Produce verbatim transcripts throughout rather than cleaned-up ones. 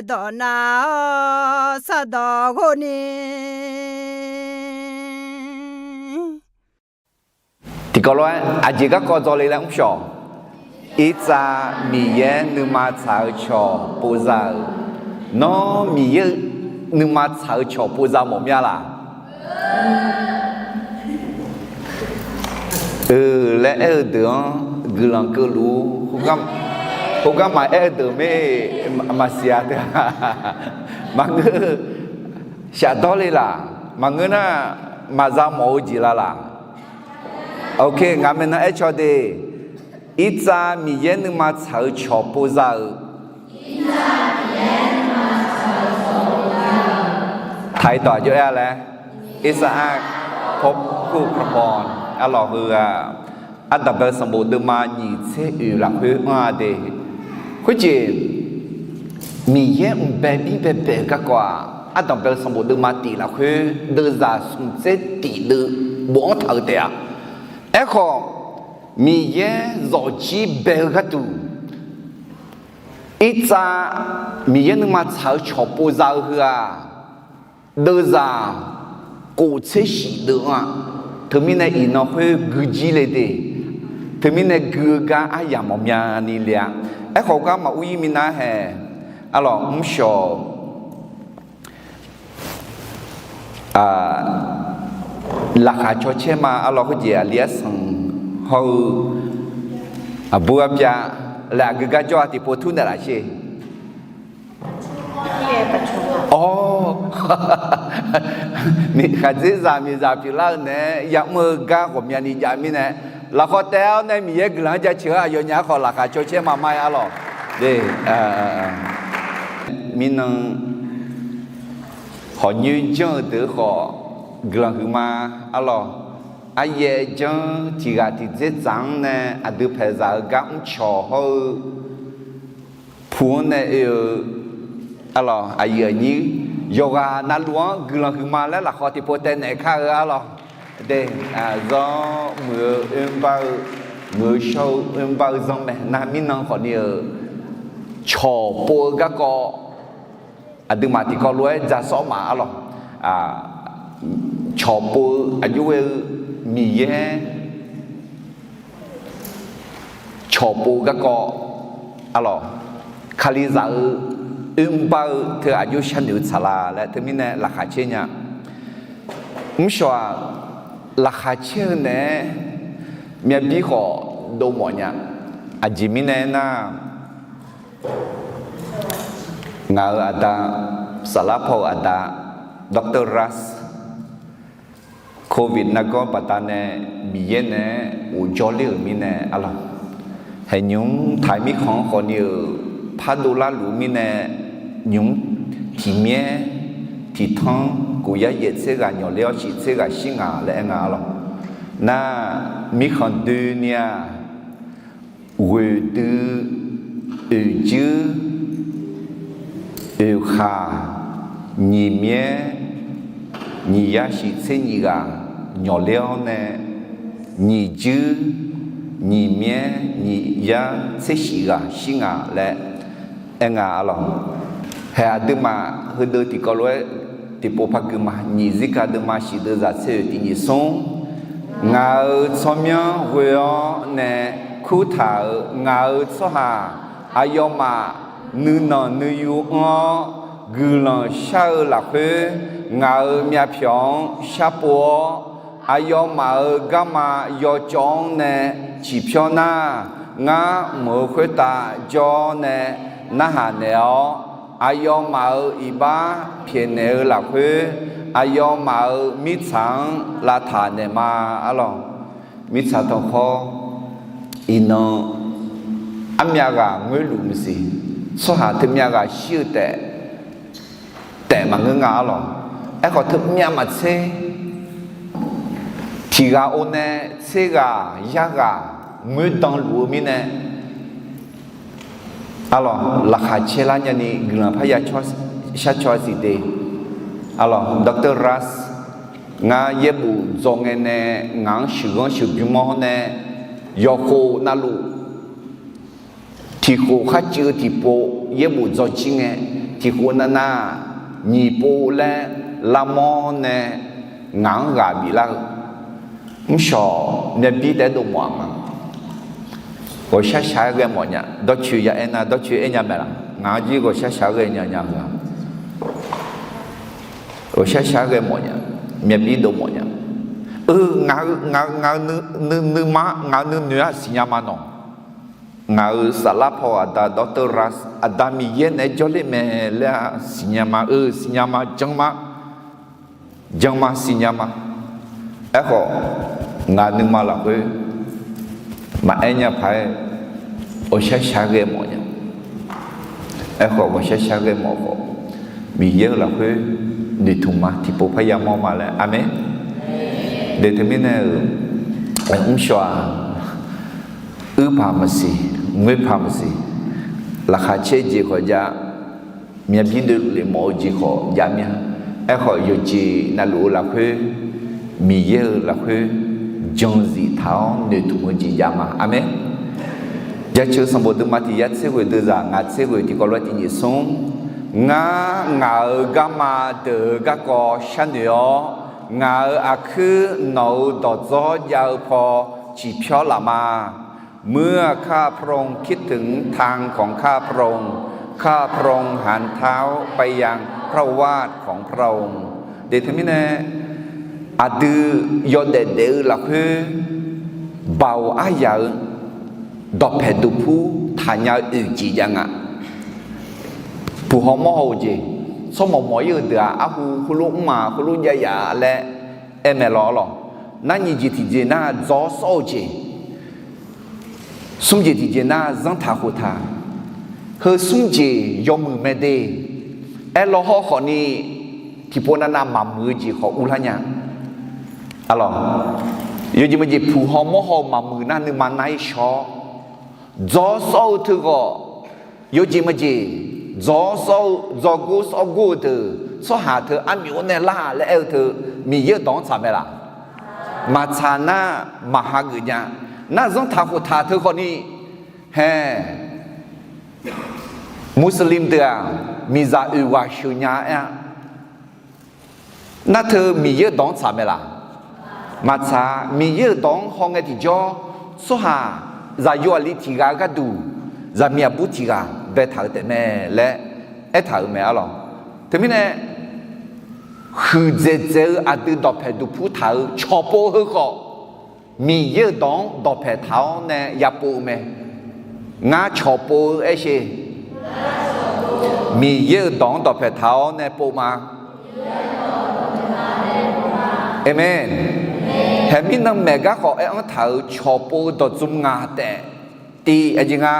dawq nav-awr sardawq ghov ni. Tiqkawv lof-aer aqjeq garkawv dzawle laer mrshawq. Irtsav Miqyaer nuima tsaq-eu cawq povza-euq. Nawr Miqyaer nuima tsaq-eu cawq povza mawf mya laq? Euq laer aer-eu deuq-anr guiqlanq keuvluf-ur. Khoergar maqaer-eu deuq mae, maqsiq-a teu-a. Maqngeur, shafdawr le laq? Maqngeur nar, maqza mawf-eu jeq la laq? Ok, ngaq maeqnan aer caw de. Irtsav Miqyaer nuima tsaq-eu cawq povza-euq. Taqi dawq aqjox aer-a laer, Irsav-aq, pawrkuv pawrbaw, arlawq heu-aq, Ardanqbae sanqbof deuvma nyiq tser oeq lafkhoer anr-a de. Khoerjeq, Miqyaer mq bae bir bae bae-eu garkawv-aq, Ardanqbae sanqbof deuvma tif lafkhoer deuvzaq smq tser tif deuv bofanr taq-eu taef-a. Aerkhawf, Miqyaer zawqjir bae-eu gharduq, Irtsav Miqyaer nuima tsaq-eu cawq povza-eu heu-aq, deuvzaq kof tser shif deuv-anr-a. Teumirnae iqnan khoer guijir le de. Teumirnae gui-eu gar aryamq mawf myani le-a. Aerkhawf gar maqur ir minav hae, arlawq mrshawq, laqkhaq cawcaer ma arlawq khoerjeq aqli arsanq hawr-eu aqbur arpyav laer aqgeu gar jawr-a tiqpov tur naeqlaf sher. Awr, khaqdzerzaq miqzaq pyeuflar-eu naeq-aer yamr-eu gar ghawqmyani jav mirnae, lafkhawf taef-awr nae Miqyaer guiqlanq-anr jaceuq-awr aqyawfnyaf-aer khawf laqkhaq cawcaer ma ma-aer arlawq. Mirnan hawq nyoer janr-eu deuq-eu khawf guiqlanq huiqma arlawq. Aryaev janr tiq ghaq tiq dzer dzaq-anr nae aqdui paeqzaq-eu gar mrcawq hawr-eu pu-anr nae oe-eu arlawq, aqyuif aqnyir yawqghaq navluf-anr guiqlanq huiqma laer lafkhawf tiqpov taev naeq kar-eu arlawq. De, zanr muiq-eu oermr bar-eu, muiq-eu shawr-eu oermr bar-eu zanr mae. Nar mirnan khawfni-euq cawq pov-eu garkawv aqduimaf tiqkawv lof-aer ja sawr ma arlawq. Cawq pov-eu aqjox ghae-eu Miqyaer cawq pov-eu garkawv arlawq, Kalizaq-eu oermr bar-eu teu aqjox sharnoeq-eu tsaqlaq laer teumirnae laqkhaq caer nya. Mrshawq-aq, laqkhaq caer-eu naeq-aer myavbir khawf dov mawf nya. Aqjeq mirnae aernar, ngaq-euq aqda, saflar paw-euq aqda, Doctor Ras, Covid nargawr baqdanae Miqyaer naeq-aer ghofjawr ler-euq mirnae arlawq, haeq nymq-mr taq mirkhanq-anr khawfni-euq pardov larluf-eu mirnae, nymq-mr tiq myaer tiq tanr kof yar yaef tser ghaq nyawq ler-awr shif tser ghaq shir ngaq laer aer nga arlawq. Nar, mirkhanq doeni-aq, ghoeqdui oeqjuir oeqkhaq nyiq myaer nyiq yar shif tser nyiq ghaq nyawq ler-awr nae, nyiq juir nyiq myaer nyiq yar tser shif ghaq shir ngaq laer aer nga arlawq. Haeq aqduimaf heudeuv tiqkawv lof-aer tiqpov par gui ma. Nyiq zirga deuvma shif deuv zaq tser oeq tiq nyiq smr. Ngaq-euq tsawrmyanr ghoe-awr nae kurtaq-euq ngaq-euq tsawrhaq aqyawfmaf nuinanq nuiyu anr-awr guiqlanq shar-eu lafkhoer, ngaq-euq myavpyawq-anr sharpov-awr, aqyawfmaf-euq garma yawcawv-anr nae ciqpyawr nar, ngar mq-euq khoertav jawr-awr nae narhaq naeq-awr, aqyawfmaf-euq iqbax pyaeqnaeq-eu lafkhoer, aqyawfmaf-euq mirtsaq-anr lavtaq naeq ma arlawq. Mirtsaq tanqkhawr iqnan armyav ghaq ngoerluf maqsiq, tsawrhaq teumyav ghaq shir-eu taef taef maqngeur nga arlawq. Aerkhawf teumyav maqtser, tiq ghaq or nae tser ghaq yar ghaq ngoerdan luf-eu mirnae arlawq, laqkhaq caer lar nyani guiqlanq parya shar caw-a siq de. Arlawq, Doctor Ras, ngar yaerbof dzaw ngae nae ngaq-anr sheuqghanr sheuqbymr-awr nae yawqkhof navluf Tiqkhof kharcuiv-eu tiqpov yaerbof dzawjir ngae, tiqkhof navnav nyiq pov laer lavmawr nae ngaq-anr ghaq biflar-eu mrshawq myavbir taef-aer dovmawf-aq nga. Ghawqshaq shaq-aer ghae mawf nya. Dawrcoeni ya aernar, dawrcoeni aer nya mae laq? Ngaq-anr jir ghawqshaq shaq-aer ghae nya nya-eu nga. Ghawqshaq shaq-aer ghae mawf nya. Myavbir dovmawf nya. Ngaq-eu, ngaq-eu nuima, ngaq-eu nuinoeq-aq siqnya ma nawq. Ngaq-euq saflar paw aqda dawrteuv ra, aqda Miqyaer naeq-aer jawrler mae laer-aq siqnya ma, eu siqnya ma, jan ma, jan ma siqnya ma. Aerkhawf, ngaq nuima lafkhoer maqaer nya paq-aer ghawqshaq shaq-aer ghae mawf nya. Aerkhawf ghawqshaq shaq-aer ghae mawf khawf, Miqyaer-euq lafkhoer noeqtmq ma, tiqpov parya mawr ma laer. Aqmeq. De teumirnae-euq mrshawq-aq, uir paq maqsiq, ngoer paq maqsiq, laqkhaq caer jeq khawf jav, myavbir dovlef mawf-eu jeq khawf jav mir-a. Aerkhawf yawqjeq navluf-eu lafkhoer, Miqyaer-euq lafkhoer jan zif taq-awr noeqtmq-eu jeq jav ma. Aqmeq. Jaceuq sanqbof deuvma tiq yar tser ghoeq deuvzaq ngaq tser ghoeq tiqkawv lof-aer tiq nyiq smr. Ngar ngaq-euq garma deuq-eu garkawv sharnoeq-awr, ngaq-euq aqkuir nawq-euq dawqdzawr jav-eu paw ciqpyawr laf ma. เมื่อข้าพระองค์คิดถึงทางของข้าพระองค์ ข้าพระองค์หันเท้าไปยังพระวาทของพระองค์ De teumirnae, aqdui yawdaef daef-eu lafkhoer, baoq aryaq-eu dawqpaeq duqpur taqnya-eu oeq jeq jav nga. Puq haw mawr haw-eu jeq, tsawrmawq mawq-ir-eu deuq-aq, arhu heulof mr ma, heulof jav yaf laer aer mae lawr lawq. Nar nyiq jeq tiqjeq nar dzawr sawr-eu jeq, smr jeq tiqjeq nar zanrtaq khoftaq, heu smr jeq yawmuiq mae de. Aerlawr hawrkhawf ni, tiqpov navnav maqmuiq-eu jeq khawf urlar nya. Arlawq, yawjeq maqjeq puq haw mawr haw-eu maqmuiq nar nuima nar-ir shawr, dzawr sawr-eu teughawq, yawjeq maqjeq, dzawr sawr-eu, dzawrgor sawrgor-eu deuq tsawrhaq teu armyawf-awr nae lar laer aer-eu teu, Miqyaer-euq dawq-anr tsaq mae laq? Maqtsaq nar, maqha geuf nya. Nar zanrtaq khoftaq teu khawf ni, hae, Muslim deuq-aq, miqzaq oeq ghaq sheuq nya aer-a. Nar teu Miqyaer-euq dawq-anr tsaq mae laq? Maqtsaq. Miqyaer-euq dawq-anr hawngae tiqjawr, tsawrhaq zaqyo aqli tiq ghaq-eu gharduq, zaqmiq aqbur tiq ghaq baetaq-euq taef mae laer aertaq-euq mae arlawq. Teumirnae, huiqdzaeq dzaeq-eu aqdui dawqpaeq duqpur taq-eu cawqpov heu khawf, Miqyaer-euq dawq-anr dawqpaeq taq-awr nae yapov-eu mae. Ngar cawqpov-eu aershe, Miqyaer-euq dawq-anr dawqpaeq taq-awr nae pov ma. Aqmeq. Haeqmir nanmaeq garkhawf aer-anr taq-euq cawqpov-eu dawqdzmq ngaq taef. Tiq, aqjeq nga,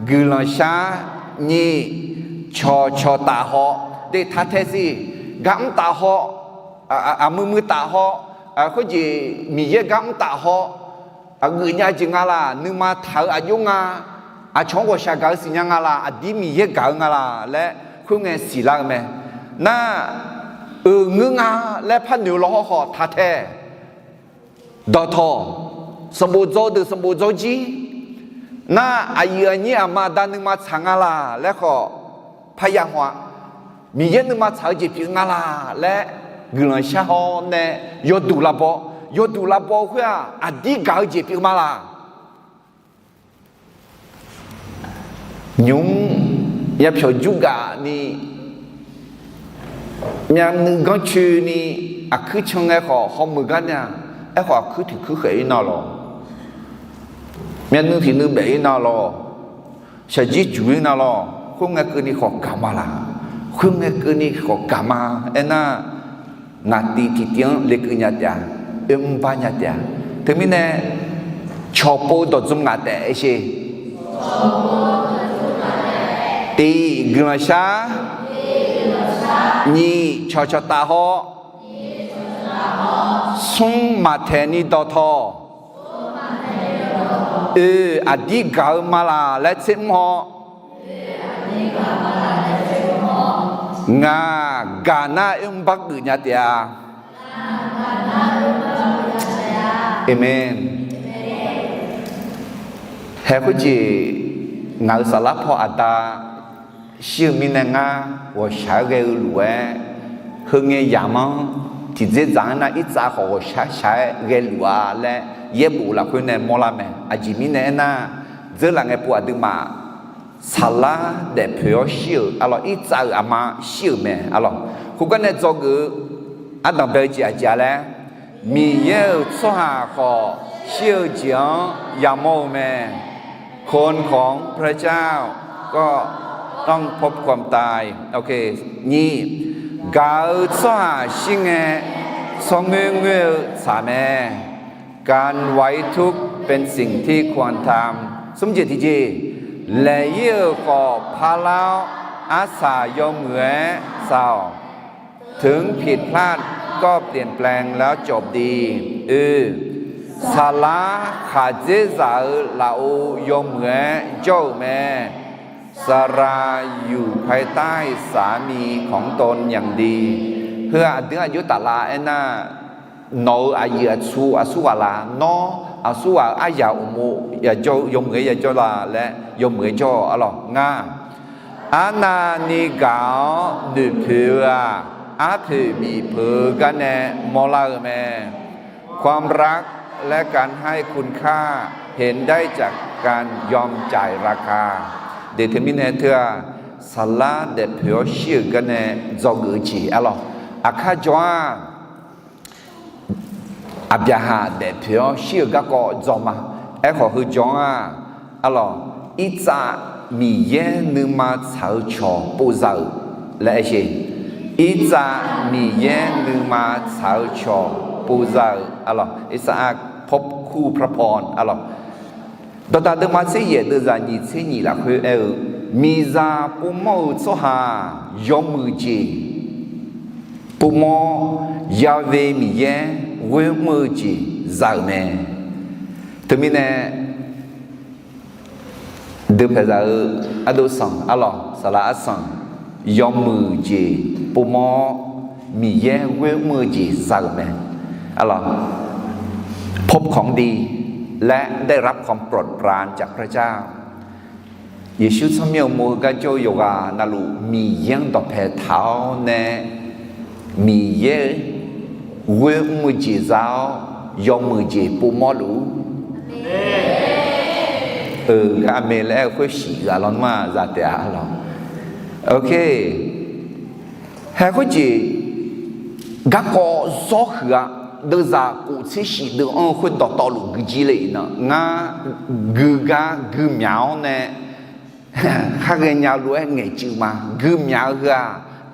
guiqlanq shar. Nyiq, cawqcawq taf haw. Deq taqtae siq, gar mr taf haw, aqmuiq muiq taf haw, khoerjeq Miqyaer gar mr taf haw, aqgeuf nya jeq nga laq, nuima taq-eu aqjox nga, aqcawq-anr ghawqshaq gaq-eu siqnya nga laq, aqdir Miqyaer gaq-eu nga laq laer khoerngae siqlar-eu mae. Nar, euq ngeur nga laer par noeq-eu lawr hawrkhawf taqtae. Dawqtawq, sanqbof dzaw deuq sanqbof dzaw jir. Nar, aqyuif aqnyir aqma aqda nuima tsaq nga laq laer khawf parya haw-a. Miqyaer nuima tsaq-eu jeq pyeuf nga laq laer guiqlanq shar haw nae yawduq lavbaw, yawduq lavbaw-eu khoer-aq, aqdir gaq-eu jeq pyeuf ma laq? Nymq-mr yapyawq jur gaf ni, myavnuiv ganrcoeni, aqkuir can ngae khawf hawmuiq gar nya. Aerkhawf aqkuir tiq kuir khaeq-ir nar lawq, myavnuiv tiq nuiv baef-ir nar lawq, shaqjir juq-ir nar lawq, khoerngae keuvni khawf gaq ma laq? Khoerngae keuvni khawf gaq ma. Aernar, ngaq tiv tiqtiv-anr lekeuv nya taef-a, oermr bar nya taef-a. Teumirnae, cawqpov dawqdzmq ngaq taef aershe. Tiq, guiqlanq shar. Nyiq, cawqcawq taf haw. Smr, maqtaeqni dawqtawq. Oe, aqdir gaq-eu ma laq laer tser mr haw. Ngaq gaq nar oermr bar geuf nya taef-a. Aqmeq. Hae khoerjeq Ngaq-euq saflar paw aqda shir-eu mirnae ngar ghawqshaq-aer ghae-eu lof-aer, heu ngae yamq-anr tiqdzerdzaq-anr nar Irtsav khawf ghawqshaq shaq-aer ghae luf-a laer yaerbof lafkhoer nae mawrlar mae. Aqjeq mirnae aernar, dzeurlaf ngae pov aqduimaf saflar daefpoeq-awr shir-euq arlawq, Irtsav-euq aqma shir-euq mae arlawq. Khoergar nae dzawgeuf-eu ardanq bae-eu jeq aqjeq-a laer, Miqyaer-euq tsawrhaq khawf shir-eu jeq-anr yamawr-eu mae. คนของพระเจ้าก็ต้องพบความตาย Nyiq, gaq-eu tsawrhaq shir ngae, tsawrngoer ngoer-eu tsaq mae. การไว้ทุกข์เป็นสิ่งที่ควรทำ Smr jeq tiqjeq, laeq-ir-euq khawf parlar-awr, arsaq yawmuiq-aer tsaq-awq. ถึงผิดพลาดก็เปลี่ยนแปลงแล้วจบดี Oe, saflar khaqdzerzaq-eu lafov yawmuiq-aer jawr-euq mae. สละอยู่ภายใต้สามีของตนอย่างดี Heu-aq aqdui-anr aqjox taflav aernar, nawq-euq aqyuif aqtsu aqsurghaq la, nawr aqsurghaq-euq aryaq uqmov yawmuiq-aer yajawr la laer yawmuiq-aer jawr-awq arlawq. Ngar, arnavni gaq-awr noeqpoeq-eu-aq, arpoeq bifpeuq-eu gar nae mawrlar-eu mae. ความรักและการให้คุณค่า เห็นได้จากการยอมจ่ายราคา Deuq teumirnae teu-aq, saflar daefpoeq-awr shir-euq gar nae dzawgeuf-eu jeq arlawq. Aqkar jawr-aq, Aqbyaqhaq daefpoeq-awr shir-eu garkawv dzaw ma. Aerkhawf heu jawr-aq, arlawq, Irtsav Miqyaer nuima tsaq-eu cawq povzaq-euq laer aer sher. Irtsav Miqyaer nuima tsaq-eu cawq povzaq-euq arlawq, Irtsav-aq พบคู่พระพร arlawq. Dawqdaq deuvma tser yaef deuvzaq nyiq tser nyiq lafkhoer aer-eu, miqzaq povmawr-eu tsawrhaq yawmuiq jeq povmawr-awr, Ya've Miqyaer ghoer mr-eu jeq za-euq mae. Teumirnae, deupaeq zaq-eu ardov sanq arlawq, saflar arsanq, yawmuiq jeq povmawr-awr, Miqyaer ghoer mr-eu jeq za-euq mae. Arlawq, พบของดี และได้รับความโปรดปรานจากพระเจ้า Yeqsur tsawrmyanr-eu mo heugar jawr-eu yawqghaq navluf Miqyaer-anr dawqpae taq-awr nae, Miqyaer ghoer mr-eu jeq za-awr, yawmuiq jeq povmawr luf-ur. Euq gar aqmeq laer aer-eu khoer shif ghaq lawnmr-aq za taef-a arlawq. Ok. Hae khoerjeq garkawv zawr huiq-a. Deuvzaq kof tser shif deuv-anr-eu khoer dawqtawvluf guijir le iqnan ngar gui gar gui myaq-awr nae khar ghaenya lof-aer ngaeqcuiv ma. Gui myaq-eu heu-aq,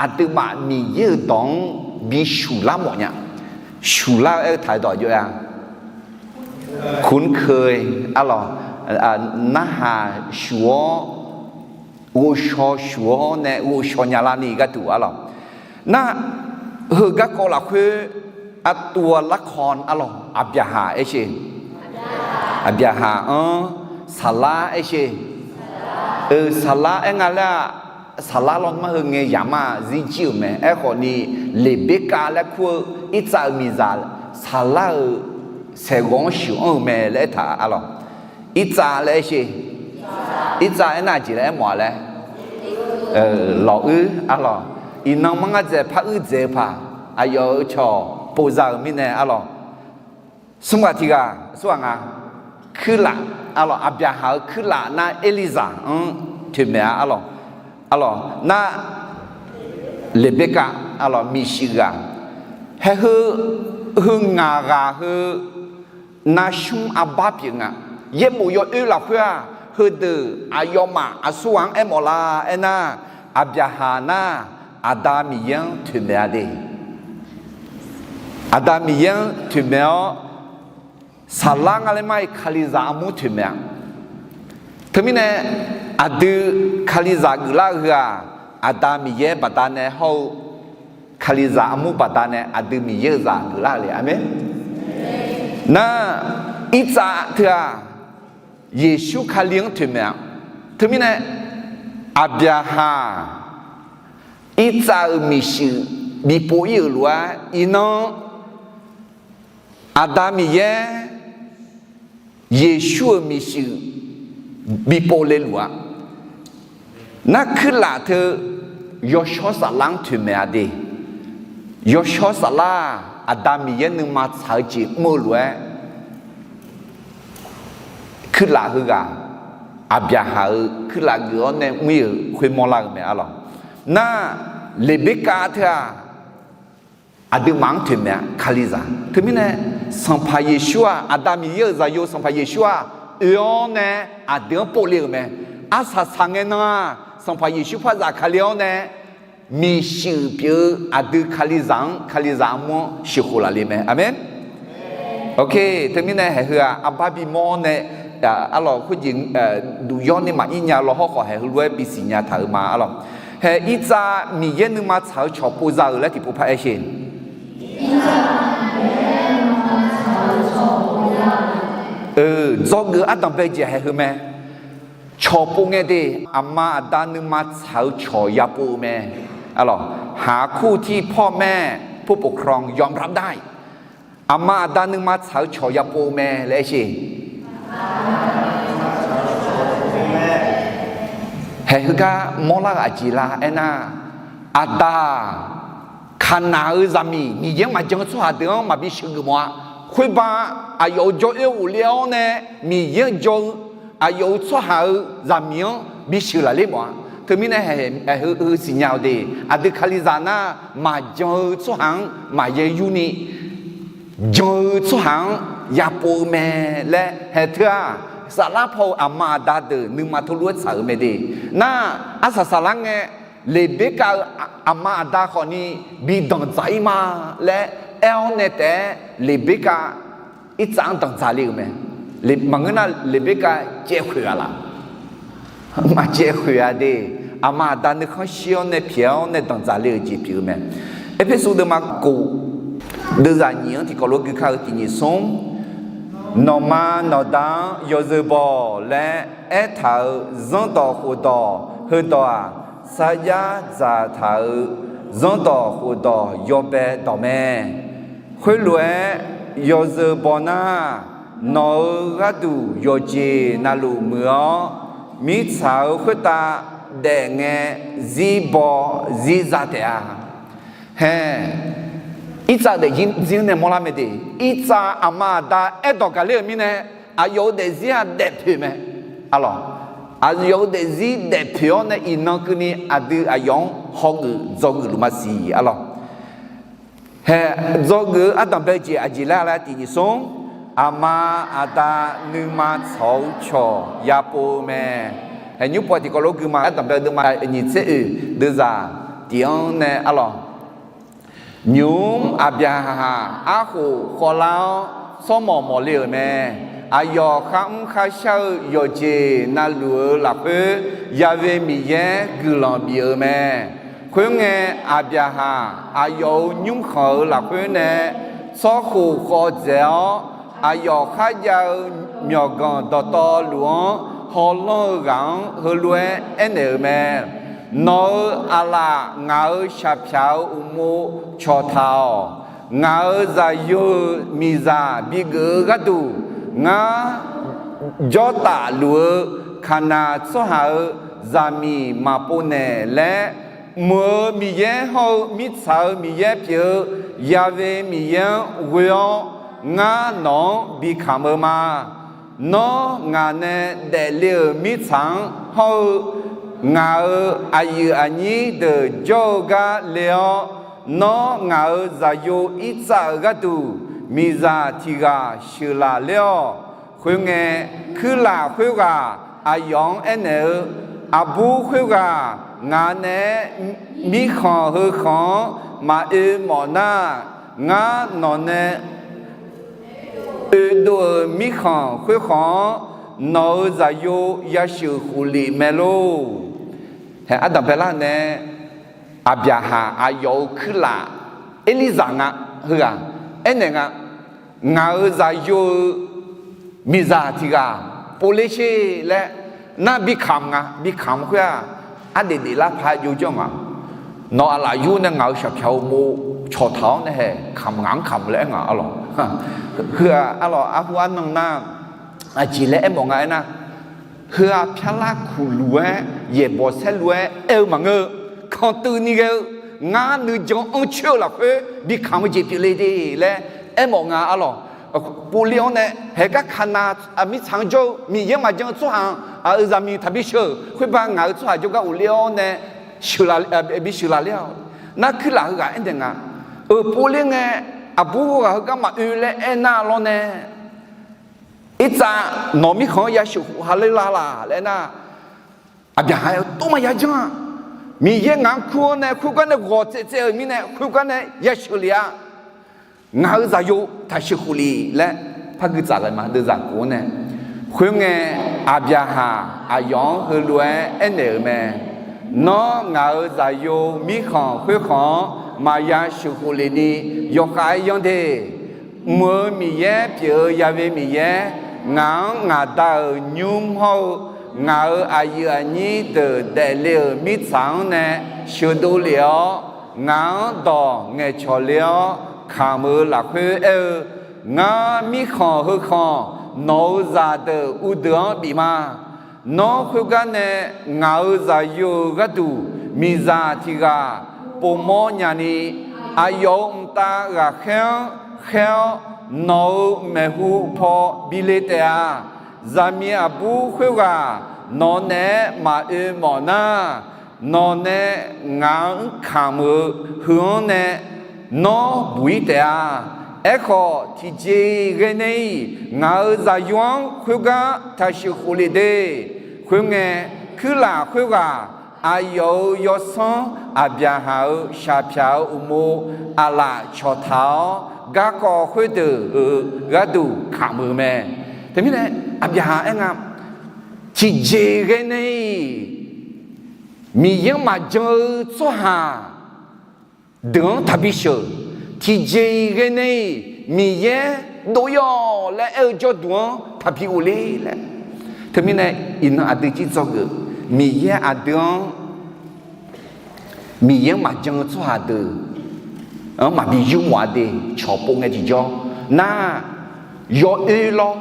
aqduimaf Miqyaer-euq dawq-anr bi shuqlar mawf nya. Shuqlar-eu aer-eu taq-eu dawq jov-a. Kunkeuq arlawq, narhaq shuq-awr, ghovshaw shuq-awr nae ghovshaw nyalar ni gharduq arlawq. Nar, heu garkawv lafkhoer aqtuv-a larkawv arlawq, Aqbyaqhaq aer sher. Aqbyaqhaq-anr Saqlar aer sher. Euq, Saqlar aer nga laer-aq, Saqlar lawnmr heu ngae yamq-a zirjir-euq mae. Aerkhawf ni, Leqberkav laer kur-eu Irtsav-euq miqzaq Saqlar-euq saeqghawv-anr sheuq-anr-eu mae laer aertaq arlawq. Irtsav laer aer sher. Irtsav aernar aqjeq laer aermawf-a laer, lawq-uir arlawq. Iqnan mangar dzaeq par uir dzaeq-eu paq, aqyawf-euq cawq povza-euq mirnae arlawq. Smr ghaq tiq ghaq, smr ghaq nga, kuirlaf arlawq, Aqbyaqhaq-euq kuirlaf nar Erlirzaq-anr toeqmaeq-a arlawq. Arlawq nar, Leqberkav arlawq, miqshuif ghaq. Hae heu, heu ngaq ghaq heu narsmr arbar pyeuf nga. Yaerbof yawoer lafkhoer-aq, heudeuq aqyawfmaf aqsurghaq-anr aermawf la aernar, Aqbyaqhaq nar, Aqda Miqyaer-anr toeqmaeq-a de. Aqda Miqyaer-anr toeqmaeq-awr, Saqlar nga laer mar-iq Kalizaq armur toeqmaeq-a. Teumirnae, aqdui Kalizaq geuflar-eu heu-aq, Aqda Miqyaer baqdanae hawr-eu Kalizaq armur baqdanae aqdui Miqyaer-euq zaq geuflar-eu le. Aqmeq. Nar, Irtsav teu-aq, Yeqsur Kali-anr toeqmaeq-a. Teumirnae, Aqbyaqhaq Irtsav-euq miqshuif bipov ir-euq lof-aer, iqnan Aqda Miqyaer Yeqsur-euq miqshuif bipov le luf-a. Nar kuirlaf teu yawshawr saflar-anr toeqmaeq-a de. Yawshawr saflar-aq, Aqda Miqyaer nuima tsaq-eu jeq mr-eu lof-aer, kuirlaf heughaq Aqbyaqhaq-euq kuirlaf geuf-awr nae mr-ir-euq khoermawr lar-eu mae arlawq. Nar Leqberkav teu-aq, aqduimaf-anr toeqmaeq-a, Kalizaq. Teumirnae, Sanqpaq Yeqsur-aq, Aqda Miqyaer-euq Zaqyo Sanqpaq Yeqsur-aq, oe-awr nae aqdui-anr povle-euq mae. Arsaq saqngae nan-aq, Sanqpaq Yeqsur par zafkale-awr nae, miqshuif pyeuf-eu aqdui Kalizaq-anr, Kalizaq armur-anr sheuqkhof laf le mae. Aqmeq. Ok, teumirnae haeqheu-aq, arbar bimawr nae, arlawq, khoerjeq duq yawr ni maqir nya law hawrkhawf, haeq heulof-aer bisiq nya taq-euq ma arlawq. Haeq irtsav Miqyaer nuima tsaq-eu cawq pov za-euq laer tiqpov par aer sher. Dzawgeuf ardanq bae jeq haeq heu mae. Cawq pov ngae de, aqma aqda nuima tsaq-eu cawq yapov-eu mae. Arlawq, หาคู่ที่พ่อแม่ผู้ปกครองยอมรับได้. Aqma aqda nuima tsaq-eu cawq yapov-eu mae laer aer sher. Haeq heugar mawrlar-eu aqjeq la aernar, aqda-aq, kaqnaq-eu zaqmiq Miqyaer-anr maqjan-eu tsawrhaq deuq-anr maqbi sheuqgeuf mawf-a. Khoerbar aqyawf-euq jawr oer ghofle-awr nae Miqyaer-anr jan-eu aqyawf-euq tsawrhaq-euq zaqmiq-anr bisheuq lafler mawf-a. Teumirnae haeq heu siqnya-awq de, aqdui Kalizaq nar maqjan-eu tsawrhaq-anr maqya yur ni, jan-eu tsawrhaq-anr yapov-eu mae laer haeq teu-aq, saflar paw-eu aqma aqda deuq nuima teulof-aer tsaq-euq mae de. Nar arsaq saqlar ngae, Leqberkav-eu aqma aqda khawfni bi danqdzaq-ir ma laer aer-awr nae taef-aer, Leqberkav irtsav-anr danqdzaq le-euq mae. Maqngeur nar Leqberkav caev khoeq-a laq? Maqcaev khoeq-a de. Aqma aqda nuikhanr shir-awr nae pyaeq-awr nae danqdzaq le-euq jeq pyeuf-eu mae. Erpersu deuvma kof deuvzaq nyiq-anr tiqkawv lof gui kar-eu tiq nyiq smr, nawqma nawqda-anr yawzeu baw laer aertaq-euq zanrdawq khofdawq heudawq-aq, sarjax dzaqtaq-euq zanrdawq khofdawq yawbae dawq mae. Khoerlof-aer yawzeu baw nar, nawq-euq gharduq yawqjeq navluf muiq-awr, mirtsaq-euq khoertav daef ngae zir baw zir za taef-a. Hae, irtsav daefzir-anr nae mawrlar mae de. Irtsav aqma aqda aerdawq gaqler-euq mirnae, aqyawf-euq daefzir-aq daefpoeq mae. Arlawq, aqyawf-euq daefzir daefpoeq-awr nae iqnan keuvni aqdui aqyawf-anr hawgeuf dzawgeuf luf maqsiq arlawq. Hae, dzawgeuf-eu ardanqbae jeq aqjeq laer laer tiq nyiq smr, aqma aqda nuima tsawq-eu cawq yapov-eu mae. Hae, nymr paw tiqkawv lof gui ma, ardanqbae deuvma nyiq tser oeq deuvzaq tiq-anr nae arlawq. Nymq-mr Aqbyaqhaq-aq, arkhof khawvlar-awr tsawrmawq mawqle-euq mae. Aqyawf kharmr kharshar-eu yawqjeq navluf-eu lafkhoer, Ya'we Miqyaer guiqlanq bif-eu mae. Khoerngae, Aqbyaqhaq aqyawf-euq nymrkhanq-euq lafkhoer nae tsawrkhof khawv dzaeq-awr, aqyawf kharjav-eu myawqganq dawqtawvluf-anr hawlanr-eu ghaq-anr heulof-aer aernaeq-euq mae. Nawq-euq aqlaf ngaq-euq shaqpyaq-euq uqmov cawqtaq-awq. Ngaq-euq zaqyo-euq miqzaq bigeuf-eu gharduq, ngar jawrtaf luf-eu Kaqnaq tsawrhaq-euq zaqmiq maqpov naeq laer, mq-euq Miqyaer hawr-eu mirtsaq-euq Miqyaer pyeuf-eu Ya'we Miqyaer-anr ghoe-awr, ngar nawq-anr bi kamq-eu ma. Nawr ngaq nae daefle-euq mirtsaq-anr hawr-eu, ngaq-euq aqyuif aqnyir deuq jawr-eu gar le-awr, nawr ngaq-euq zaqyo Irtsav-euq gharduq miqzaq tiq ghaq sheuqlaf ler-awq. Khoerngae, kuirlaf khoerghaq aqyawf-anr aernaeq-eu, Aqbur khoerghaq ngaq naeq-aer mirkhanq heu khanq-anr maqoe mawf nar, ngar nawq nae oedov-euq mirkhanq khoerkhanq-anr nawq-euq zaqyo yasheuq khoflef mae lor. Hae, ardanqbae lar nae Aqbyaqhaq aqyawf-euq kuirlaf Erlirzaq nga, heughaq aernaeq nga, ngaq-euq zaqyo-eu miqzaq tiq ghaq povler sher laer nar, bi kamq nga. Bi kamq khoer-aq, ardaef daeflar paq jov janr nga. Nawq aqlaf yur nae ngaq-euq shaqpyaq-eu mov cawqtaq-awr nae hae kamq, ngaq-anr kamq laer aer nga arlawq. Heu-aq arlawq, arhu arnan nar, aqjeq laer aermawf nga aernar, Heu-aq pyarlar kuqluf-aer yaeqbawq saerlu-aer aer-eu maqngeur-eu, kanqtuiv ni ghae-eu, ngar nuijan anr coer-eu lafkhoer bi kamq-eu jeq pyeufle de laer aermawf nga arlawq. Povler-awr nae haeq gar kaqnav mirtsaq-anr jawr-eu Miqyaer maqjan-eu tsawrhaq-anr aqyawf-euq zaqmiq taqbi sheuq-euq khoerba ngaq-euq tsawrhaq jawrgar ghofler-awr nae bi sheuqlaf ler-awq. Nar kuirlaf heughaq aernaeq nga, euq povler ngae, aqbur heughaq heugar maqoe laer aernar lawr nae, irtsav nawq mirkhanq-anr ya sheuqkhof ha ler la laq laer aernar, Aqbyaqhaq aer-eu, tov maqya janr-a. Miqyaer ngaq-anr kur-awr nae khoergar nae ghawq tsaev tsaev-euq mirnae khoergar nae ya sheuqlef-a. Ngaq-euq zaqyo taq sheuqkhof le laer par gui tsaf ghae ma. Deuvzaq kof-anr nae, khoerngae, Aqbyaqhaq aqyawf-anr heulof-aer aernaeq-euq mae. Nawr ngaq-euq zaqyo mirkhanq khoerkhanq-anr maqya sheuqkhof lef ni yawkhav-aer yanr de. Mq-euq Miqyaer pyeuf-eu yave Miqyaer, ngaq-anr ngaq Da-euq nymr hawr-eu ngaq-euq aqyuif aqnyir deuq daefle-euq mirtsaq-anr nae sheuqdov lef-awr, ngaq-anr dawq ngaeqcawq le-awr kamq-eu lafkhoer aer-eu, Ngar mirkhanq heu khanq nawq-euq zaqdeuq uvdeuq-anr bif ma. Nawr khoergar nae ngaq-euq zaqyo-euq gharduq miqzaq tiq ghaq povmawr nyani, aqyawf-euq mqtav ghaqkhaer-anr khaer-awr nawq-euq maeqhu paw bi le taef-a. Zaqmiq aqbur khoerghaq nawq naeq-aer maqoe mawf nar, nawq nae ngaq-anr kamq-eu heu-anr nae nawr buq-ir taef-a. Aerkhawf, tiqjeq-iq ghae nae-iq ngaq-euq zaqyo-anr khoergar taq sheuqkhof lef de. Khoerngae, kuirlaf khoerghaq aqyawf-euq yawsanr Aqbyaqhaq-euq shaqpyaq-euq uqmov aqlaf cawqtaq-awr, garkawv khoerdeuq-euq gharduq kamq-euq mae. Teumirnae, Aqbyaqhaq aer nga, tiqjeq-iq ghae nae-iq Miqyaer-anr maqjan-eu tsawrhaq deuq-anr taqbi sheuq. Tiqjeq-iq ghae nae-iq Miqyaer dov-ir-awq laer aer-eu jawrduq-anr taqbi ghofler laer. Teumirnae, iqnan aqdui jir dzawgeuf, Miqyaer aqdui-anr Miqyaer-anr maqjan-eu tsawrhaq deuq-anr maqbi yurmawf-a de. Cawq pov ngae tiqjawr nar, yawoer lawr,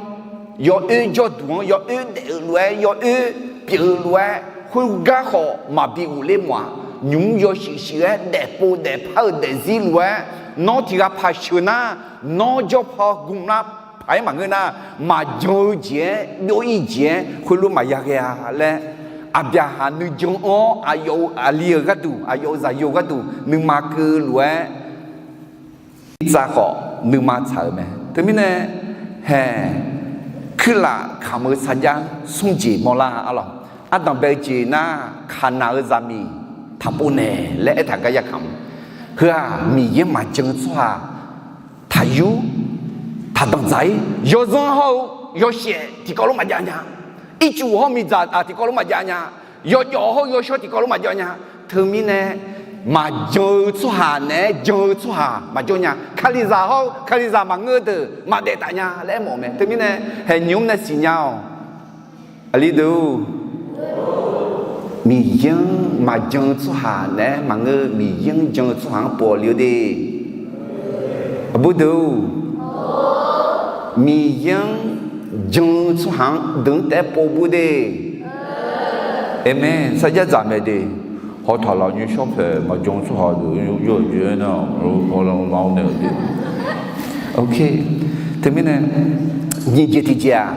yawoer jawrduq-anr yawoer daef-eu lof-aer, yawoer pyeuf-eu lof-aer, khoergar khawf maqbi ghofler mawf-aq, nymq-mr yawshuif shuif-aer daefpov daefpar-eu daefzir lof-aer, nawr tiq ghaq paq sheuq nar, nawr jawrpaw gmq lar paq-aer maqngeur nar, maqjan-eu jeq-aer, byov-ir jeq-aer khoerlof maqya ghae-a laer, Aqbyaqhaq nuijan-anr aqyawf-euq aqli-euq gharduq, aqyawf-euq zaqyo gharduq nuima keuv lof-aer, irtsav khawf nuima tsaq-euq mae. Teumirnae, hae, kuirlaf kamq-eu sarjax smr jeq mawrlar arlawq. Ardanq bae-eu jeq nar, kaqnaq-eu zaqmiq taqpov naeq laer aertaq gar ya kamq. Heu-aq, Miqyaer maqjan-eu tsawrhaq taqyur taqdanqdzaq-ir, yawzanr hawr-eu yawshaef tiqkawv lof maqjav nya. Ircuf hawr-eu miqdzaq tiqkawv lof maqjav nya. Yawjawf hawr-eu yawshawr tiqkawv lof maqjav nya. Teumirnae, maqjan-eu tsawrhaq naeq-aer jan-eu tsawrhaq maqjawr nya. Kalizaq hawr-eu kalizaq maqngeur-eu deuq maqdaef taf nya laer aermawf-eu mae. Teumirnae, haeq nymq-mr nae siqnya-awq. Aqli deuq-or, Miqyaer-anr maqjan-eu tsawrhaq naeq-aer maqngeur, Miqyaer-anr jan-eu tsawrhaq-anr pov le-eu de. Aqbur deuq-or, Miqyaer-anr jan-eu tsawrhaq-anr deuq-anr taef-aer pov bur de. Aqmeq. Sarjax dzaq mae de. Hawtaq laf nymr shawr paeq maqjan-eu tsawrhaq deuq yawjeq-aer nar, hawlar-awr nae-eu de. Teumirnae, nyiq jeq tiqjeq-aq,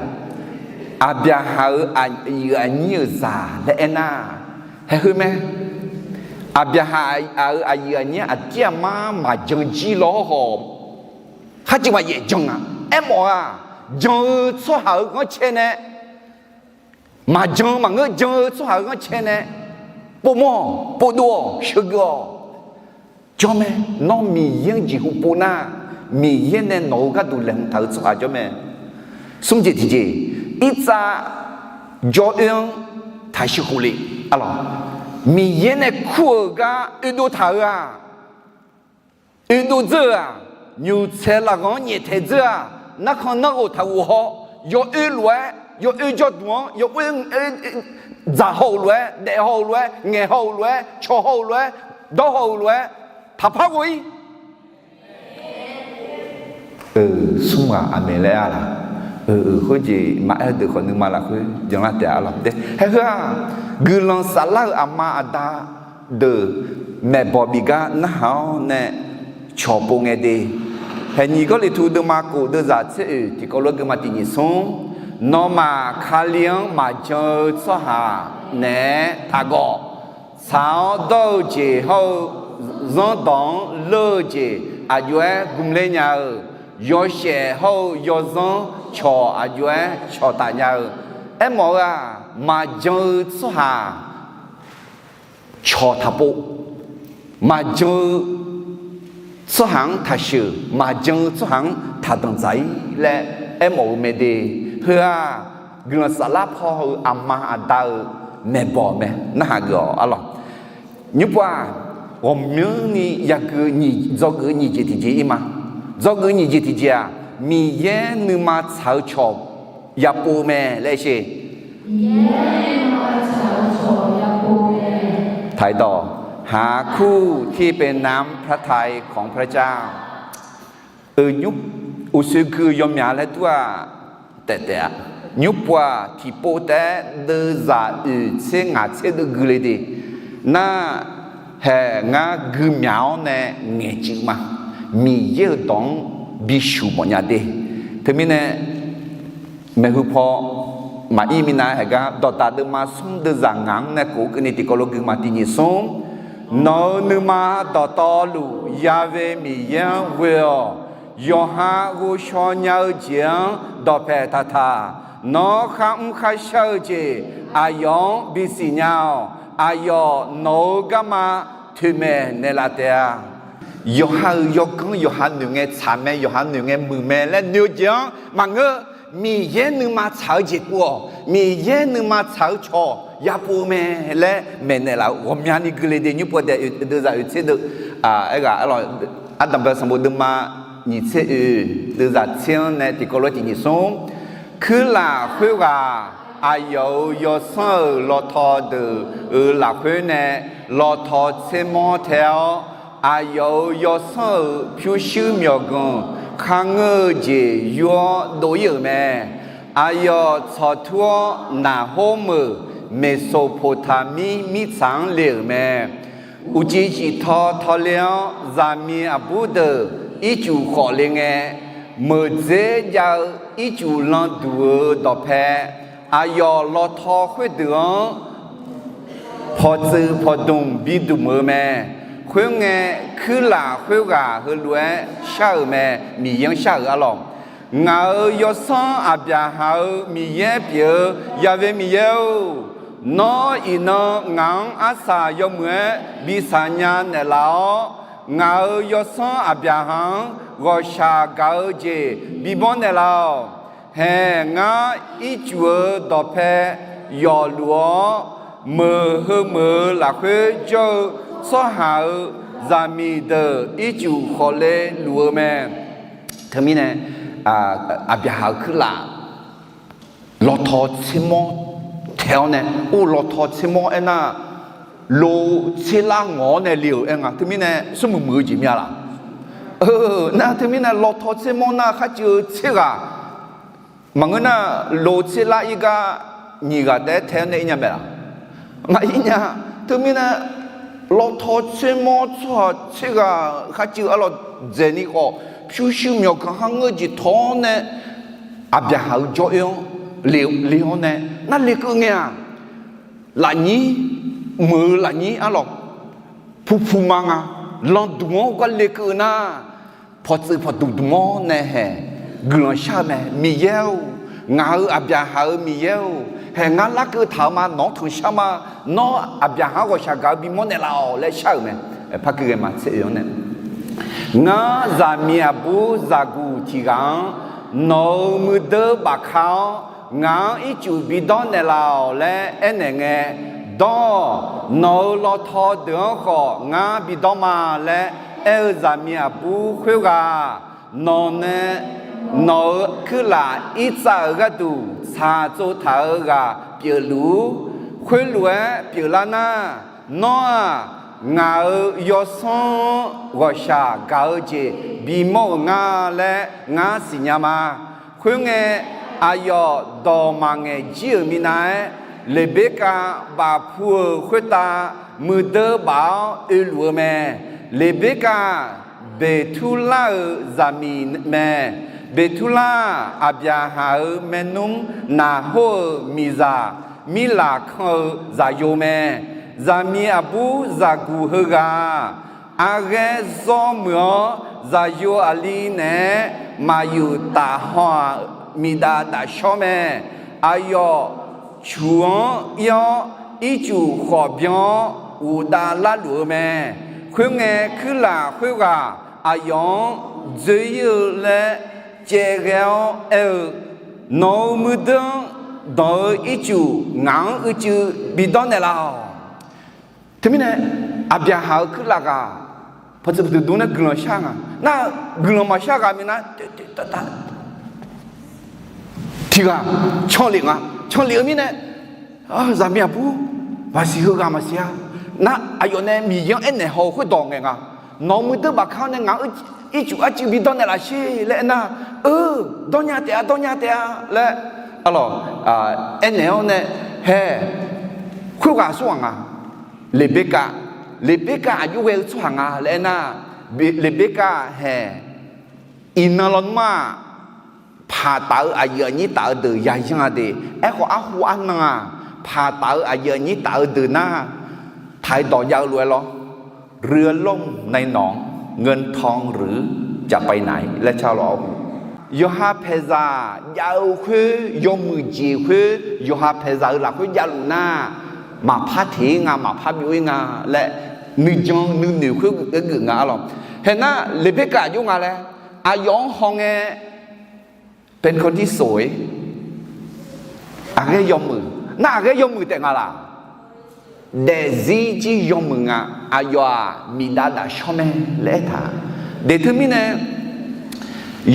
Aqbyaqhaq-euq aqyuif aqnyir-euq zaq laer aernar, haeq heu mae. Aqbyaqhaq-euq aqyuif aqnyir aqdir aqmar maqjan jir lawr hawr-awq, kharjiq maqyaef jan-aq. Aermawf-aq, jan-eu tsawrhaq-euq ghanrcae nae, maqjan-eu maqngeur, jan-eu tsawrhaq-euq ghanrcae nae povmawr-awq, povdov-awq, sheuqgeuf-awq. Jawr mae. Nawr Miqyaer-anr jeqhu pov nar, Miqyaer nae nawq-euq gharduq laeqhmq taq-eu tsawrhaq jawr mae. Smr jeq tiqjeq, irtsav jawr oer-anr taq sheuqkhof le. Arlawq, Miqyaer nae kur-euq gar oedov taq-eu-aq, oedov dzeur-eu-aq, nymq tsaeq lafghanq-anr nyaeftaeq dzeur-aq, narkhan narghof taq ghof haw, yawoer lof-aer, yawoer jawrduq-anr, yawoer dzaq haw-euq lof-aer, daef haw-euq lof-aer, ngaeq haw-euq lof-aer, cawq haw-euq lof-aer, dawr haw-euq lof-aer, taqpar ghof-ir. Smr ghaq aqmeq laer-a laq? Khoerjeq maqaer-eu deuq khawf nuima lafkhoer janlar taef-a lawq. Haer heu-aq, guiqlanq saflar-euq aqma aqda deuq maeqbawq bif gar narhaq-awr nae cawq pov ngae de. Haeq nyiq Gawrliqtu deuvma kof deuvzaq tser oeq tiqkawv lof-aer guima tiq nyiq smr, nawmaf Kali-anr maqjan-eu tsawrhaq naeq-aer taqgawf. Tsaq-awr dawr-eu jeq hawr-eu zanrdawq-anr leur-eu jeq aqjox-aer gmler nya-eu, yawshaef hawr-eu yawzanr cawq aqjox-aer cawq taf nya-eu. Aermawf-eu-aq, maqjan-eu tsawrhaq cawq taqpov, maqjan-eu tsawrhaq-anr taqsheuq, maqjan-eu tsawrhaq-anr taqdanq dzaq-ir laer aermawf-eu mae de. Heu-aq, guiqlanq saflar paw-eu aqma aqda-euq maeqbawq mae, narhaq geuf-awq arlawq. Nymrpov-aq, ghawqmyanrni yagui dzawgeuf-eu nyiq jeq tiqjeq ir ma. Dzawgeuf-eu nyiq jeq tiqjeq-aq, Miqyaer nuima tsaq-eu cawq yapov-eu mae laer sher. หากผู้ที่เป็นน้ำพระทัยของพระเจ้า Uqshoe gui-eu yawmyaq laer dur-aq, taef taef-a. Nymrpov-aq, tiqpov taef-aer deuvzaq oeq tser ngaq tser deuv gui le de. Nar, haeq ngar gui myaq-awr nae ngaeqcuiv ma. Miqyaer-euq dawq-anr bisheuq mawfnya de. Teumirnae, maeqhu paw maqir minav haeq gar dawqdaq deuvma smr deuvzaq ngaq-anr nae kof-eu keuvni tiqkawv lof-aer guima tiq nyiq smr, nawq-euq nuima dawqtawvluf Ya'we Miqyaer-anr ghoe-awq. Yawqha ghovshaw nya-eu jeq-anr dawqpaeq taqtaq. Nawr kharmr kharshar-eu jeq aqyawf-anr bisiq nya-awq. Aqyawf nawq-euq garma toeqmaeq naeqlaf taef-a. Yawqha-euq yawganr yawqha noeq ngae tsaq mae, yawqha noeq ngae muiq mae laer noeq-eu jeq-anr maqngeur. Miqyaer nuima tsaq-eu jeq pov-awq. Miqyaer nuima tsaq-eu cawq yapov-eu mae laer maeqnaeq laf-eu ghawqmyani gui le de. Nymrpov taef-aer deuvzaq oeq tser deuv, aerghaq ardanqbae sanqbof deuvma nyiq tser oeq deuvzaq tser-anr nae tiqkawv lof-aer tiq nyiq smr, kuirlaf khoerghaq aqyawf-euq yawsanr-euq lawtaw deuq-euq lafkhoer nae lawtaw tsermawr tae-awr, aqyawf-euq yawsanr-euq pyurshuir myawqganq kharngeur-eu jeq yur-awr dov-ir-euq mae. Aqyawf tsawqtur-awr naqhor meuq Meqsoqpoqtaqmir mirtsaq-anr le-euq mae. Uqcif ciftaw tawle-awr, zaqmiq aqbur deuq ircuf khawf le ngae, meuqdzer jav-eu ircuf landuq-euq dawqpae aqyawf lawtaw khoerdeuq-anr pawqtsuif pawqdmq bidmq-eu mae. Khoerngae, kuirlaf khoerghaq heulof-aer shar-euq mae, Miqyaer-anr shar-euq arlawq. Ngaq-euq yawsanr Aqbyaqhaq-euq Miqyaer pyeuf-eu Ya'we Miqyaer-or, nawr iqnan ngaq-anr arsaq yawmuiq-aer bi saqnya naeqlaf-awr, ngaq-euq yawsanr Aqbyaqhaq-anr ghawqshaq gaq-eu jeq bibawr naeqlaf-awq. Haeq ngar ircuf-eu dawqpae yawfluf-awr, meuq heumeuq-eu lafkhoer jawr-eu tsawrhaq-euq zaqmiq deuq ircuf khawf le luf-eu mae. Teumirnae, Aqbyaqhaq-euq kuirlaf lawtaw tsermawr tae-awr nae, or lawtaw tsermawr aernar, lo tserlar ngawq-awr nae le-euq aer nga. Teumirnae smrmuiq muiq-eu jeq mya laq? Nar teumirnae lawtaw tsermawr nar kharcuiv-eu tser ghaq maqngeur nar, lo tserlar ir gar nyiq ghaq taef-aer tae-awr nae ir nya mae laq? Maqir nya. Teumirnae lawtaw tsermawr tsawrhaq tser ghaq kharcuiv arlawq dzaeqni khawf, pyurshuir myawqganq kharngeur jeq tawq-awr nae Aqbyaqhaq-euq jawr oer-anr le-awr nae nar lekeuv ngae-aq, lafnyir, meuq-eu lafnyir arlawq puqpuq ma nga. Landuq-anr gar lekeuv nar, pawqtsuif pawqdmq dmq-awr nae haeq guiqlanq shar-eu mae. Miqyaer-or, ngaq-euq Aqbyaqhaq-euq Miqyaer-or, haeq ngar larkeuv taq-eu ma. Nawq-anr tanqshar ma. Nawr Aqbyaqhaq-anr ghawqshaq gaq-eu bimawr naeqlaf-awq laer shar-euq mae. Par keuv ghae ma tser oeq-anr nae, ngar zaqmiq aqbur zaqguq tiq ghaq-anr nawq-euq muiqdeur bafka-awr, ngaq-anr ircuf bidawr naeqlaf-awq laer aernaeq ngae, dawr-awq. Nawq-euq lawtaw deuq-anr khawf ngar bidawr ma laer aer-eu zaqmiq aqbur khoerghaq, nawq nae nawq-euq kuirlaf irtsav-euq gharduq tsaqtsov taq-eu ghaq pyeufluf-ur. Khoerlof-aer pyeuflar nar, nawr-aq, ngaq-euq yawsanr-anr ghawqshaq gaq-eu jeq bimawr-euq nga laer ngar siqnya ma. Khoerngae, Aqyawf dawq maqngaeq jir-euq minav-aer, Leqberkav bafpu-euq khoertav muiqdui baf-awr oeluf-eu mae. Leqberkav-aq, Beqturlar-euq zaqmiq mae. Beqturlar-aq, Aqbyaqhaq-euq maernmr Naqhor-euq miqzaq Mirlaq kan-eu zaqyo mae. Zaqmiq aqbur zaqguq heughaq-aq, arghaer zawr muiq-awr, zaqyo aqli naeq-aer maqyuf tafhaw-aq, miqdav dafshawr mae. Aqyawf cuq-anr ir-awr, ircuf khawf byan-awr, ghofdav larluf-eu mae. Khoerngae, kuirlaf khoerghaq aqyawf-anr dzoer-ir-eu laer caevghae-awr aer-eu, Nawq-euq muiqdui-anr danq-eu ircuf ngaq-anr uicuiv bidawr naeqlaf-awq. Teumirnae, Aqbyaqhaq-euq kuirlaf ghaq pawqtsuif pawqdmq dm nae guiqlanq shar nga. Nar, guiqlanq maqshar ghaq minav, tiq ghaq canlef nga. Canlef-eu mirnae, zaqmiq aqbur, maqsiq heughaq maqsiq-a. Nar, aqyawf nae Miqyaer-anr aernaeq haw-eu khoerdawq ngaeq nga. Nawq-euq muiqdui bafkar-anr nae ngaq-anr ircuf arcuiv bidawr naeqlaf sher laer aernar, Eu, dawrnya taef-a, dawrnya taef-a laer, arlawq, aernaeq-awr nae, hae, khoerghaq aqsurghaq nga. Leqberkav, Leqberkav aqjox ghae-eu tsawrhaq nga laer aernar, Leqberkav hae, iqnan lawnmr-aq, paqtaf-eu aqyuif aqnyir taf-eu deuq yayanr-a de. Aerkhawf, arhu arnan-aq, paqtaf-eu aqyuif aqnyir taf-eu deuq nar, taq-aer dawq jav-eu lof-aer lawr, เรือล่มในหนอง เงินทองหรือจะไปไหน laer car lawr-awr, yawqha paeqzaq jav-eu khoer, yawmuiq jeq khoer, yawqha paeqzaq-euq lafkhoer javluf nar, maqpar teq-ir nga, maqpar byov-ir nga laer, nuijan nuinoeq khoer geuf nga arlawq. Haeq nar, Leqberkav aqjox nga laer, aqyawf-anr hawngae, Pentecost sof-ir, aqghaer yawmuiq, nar aqghaer yawmuiq taef nga laq? Daefzir jir yawmuiq nga. Aqyawf-aq, miqdav dafshawr mae laer aertaq. Deq teumirnae,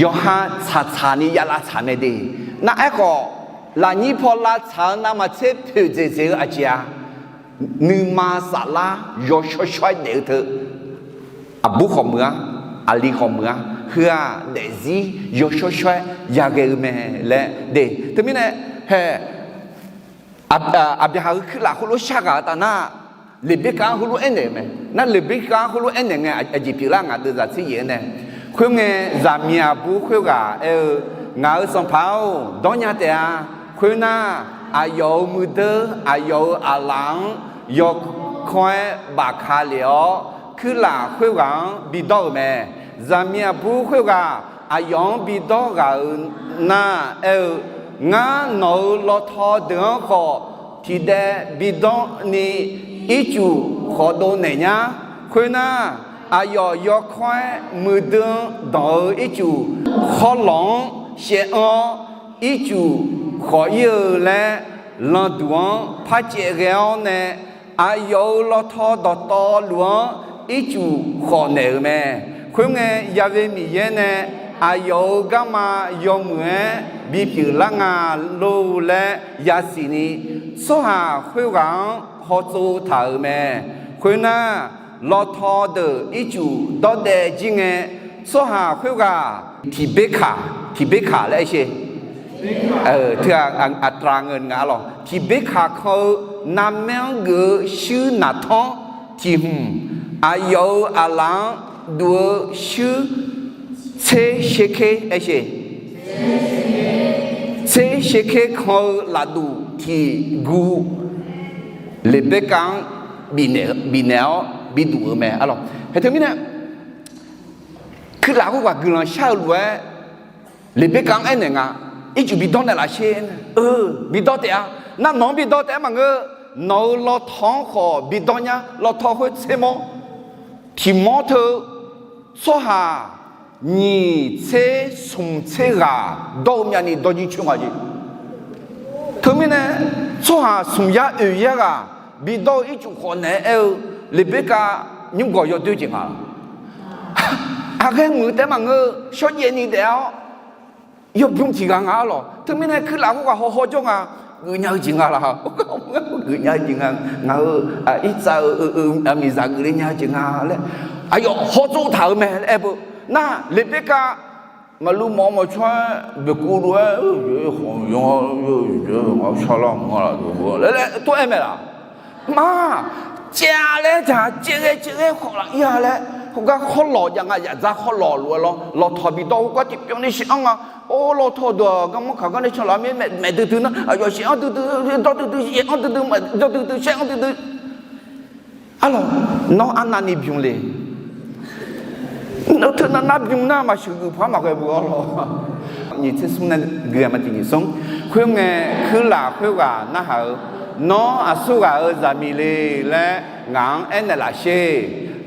yawqha tsaqtsaq ni ya lavtsaq mae de. Nar aerkhawf, lafnyir paw lavtsaq-eu navmaqtser poeqdzaeq dzaeq-eu aqjeq-a, nuima saflar yawshawr shawr-aer daef-eu teu, aqbur khawf muiq-ar, aqli khawf muiq-ar, heu-aq daefzir yawshawr shawr-aer yaghae-eu mae laer de. Teumirnae, hae, Aqbyaqhaq-euq kuirlaf heulof shar ghaq-eu taf nar, Leqberkav-anr heulof aernaeq-eu mae. Nar Leqberkav-anr heulof aernaeq ngae, aqjeq pyeuflar ngaq deuvzaq tser yaef-aer nae, khoerngae, zaqmiq aqbur khoerghaq aer-eu, Ngaq-euq sanqpaq-or, dawrnya taef-a. Khoernar, aqyawf-euq muiqdui, aqyawf-euq aqlaf-anr yawkawr-aer bafka lef-awr, kuirlaf khoerghaq-anr bidawr-euq mae. Zaqmiq aqbur khoerghaq aqyawf-anr bidawr ghaq-euq nar aer-eu, Ngar nawq-euq lawtaw deuq-anr khawf tiqdaev bidawr ni ircuf khawf dov naeq nyar. Khoernar, aqyawf yawkawr-aer muiqdui-anr danq-eu ircuf khawrlawq-anr shaev anr-awr, ircuf khawf ir-eu laer landuq-anr par caev ghae-awr nae, aqyawf-euq lawtaw dawqtawvluf-anr ircuf khawf naeq-euq mae. Khoerngae, Ya'we Miqyaer nae aqyawf-euq garma yawmuiq-aer bipyeuf lar nga lor laer yasiq ni, tsawrhaq khoerghaq-anr hawtsov taq-euq mae. Khoernar, lawtaw deuq ircuf dawrdaev jir ngae, tsawrhaq khoerghaq tiqber kaq, tiqber kaq laer aer sher. Teu-aq, aqtaq ngeur nga arlawq. Tiqber kaq kan-eu narmaer-anr geuf-eu shuir naqtanr tiq hmq, aqyawf-euq aqlaf-anr duq-eu shuir tser sherker aer sher. Tser sherker kan-eu lafduq tiq gu Leqberkav-anr bifnaeq-awr biduq-eu mae arlawq. Haeq teumirnae, kuirlaf khoerghaq guiqlanq shar-eu lof-aer, Leqberkav-anr aernaeq nga, Ircuf bidawr naeqlaf sher. Eu, bidawr taef-a. Nar nawq-anr bidawr taef-aer maqngeur. Nawq-euq lawtaw-anr khawf bidawr nyar. Lawtaw khoer tser mawr, tiq mawr teu tsawrhaq nyiq tser smq tser ghaq dawr-eu myavni dawrjir coer nga jeq. Teumirnae, tsawrhaq smq yar oeq yar ghaq bidawr-eu ircuf khawf naeq-aer aer-eu, Leqberkav nymrgawq yawdoer jeq nga. Aqghaer muiq taef-aer maqngeur-eu, shawrjaev ni daef-awr yawbymr tiq ghaq nga arlawq. Teumirnae kuirlaf khoerghaq hawhaw jawr nga, geufnya-eu jeq nga laq. Geufnya-eu jeq nga. Ngaq-euq irtsav-eu miqzaq geufle nya-eu jeq nga laer, aqyawf hawtsov taq-euq mae laer aer beu. Nar Leqberkav Maqluv mawf-eu maqcawr-aer boeqkuv lof-aer, aqyawf-anr ghawqmyanr-awr, aqyawf-anr ghawqmyanr-awr, sharlar mawr-a laer tov-aer mae laf. Mar, caev-a laer taq caev ghae caev ghae khawf laf-ir-a laer, heugar khawrlawq jav nga, yaf dzar khawrlawq lof-aer lawr, lawqtawq bi dawr heugar tiqpyawv ni shif-anr nga. Or, lawqtawq deuq-aq, garmanr kaq gar nae canlaf mir maeq duidui nar, aqyawf shif-anr duidui, dawr duidui, yaef-anr duidui, maeq dawr duidui, shaer-anr duidui. Arlawq, nawr arnavni bymq le. Nawr teunav nar bymq nar maqsheuq geuf paq-aer maqghae bu arlawq. Nyiq tser smr nae gui-aq ma tiq nyiq smr. Khoerngae, kuirlaf khoerghaq narhaq-eu, Nawr aqsurghaq-euq zaqmiq le laer ngaq-anr aernaeq laf sher.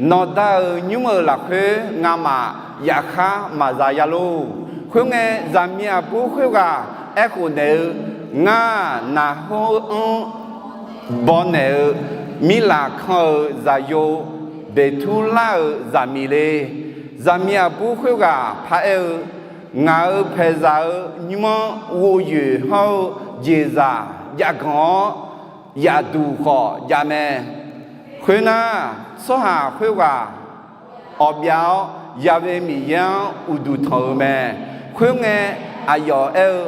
Nawqda-euq nymr-euq lafkhoer ngamaf yafkhar maqza ya lor. Khoerngae, zaqmiq aqbur khoerghaq aerkhof naeq-eu, Ngar, naqhor-anr bawnaeq-eu mirlaf kan-euq zaqyo, Beqturlar-euq zaqmiq le. Zaqmiq aqbur khoerghaq paraer-eu, Ngaq-euq paeqzaq-euq nymr-anr ghovyoeq hawr-eu jeqzaq jav ganq-awr, yaf duq khawf jav mae. Khoernar, tsawrhaq khoerghaq awqbyav-awr, Ya'we Miqyaer-anr uqduq tanq-eu mae. Khoerngae, aqyawf aer-eu,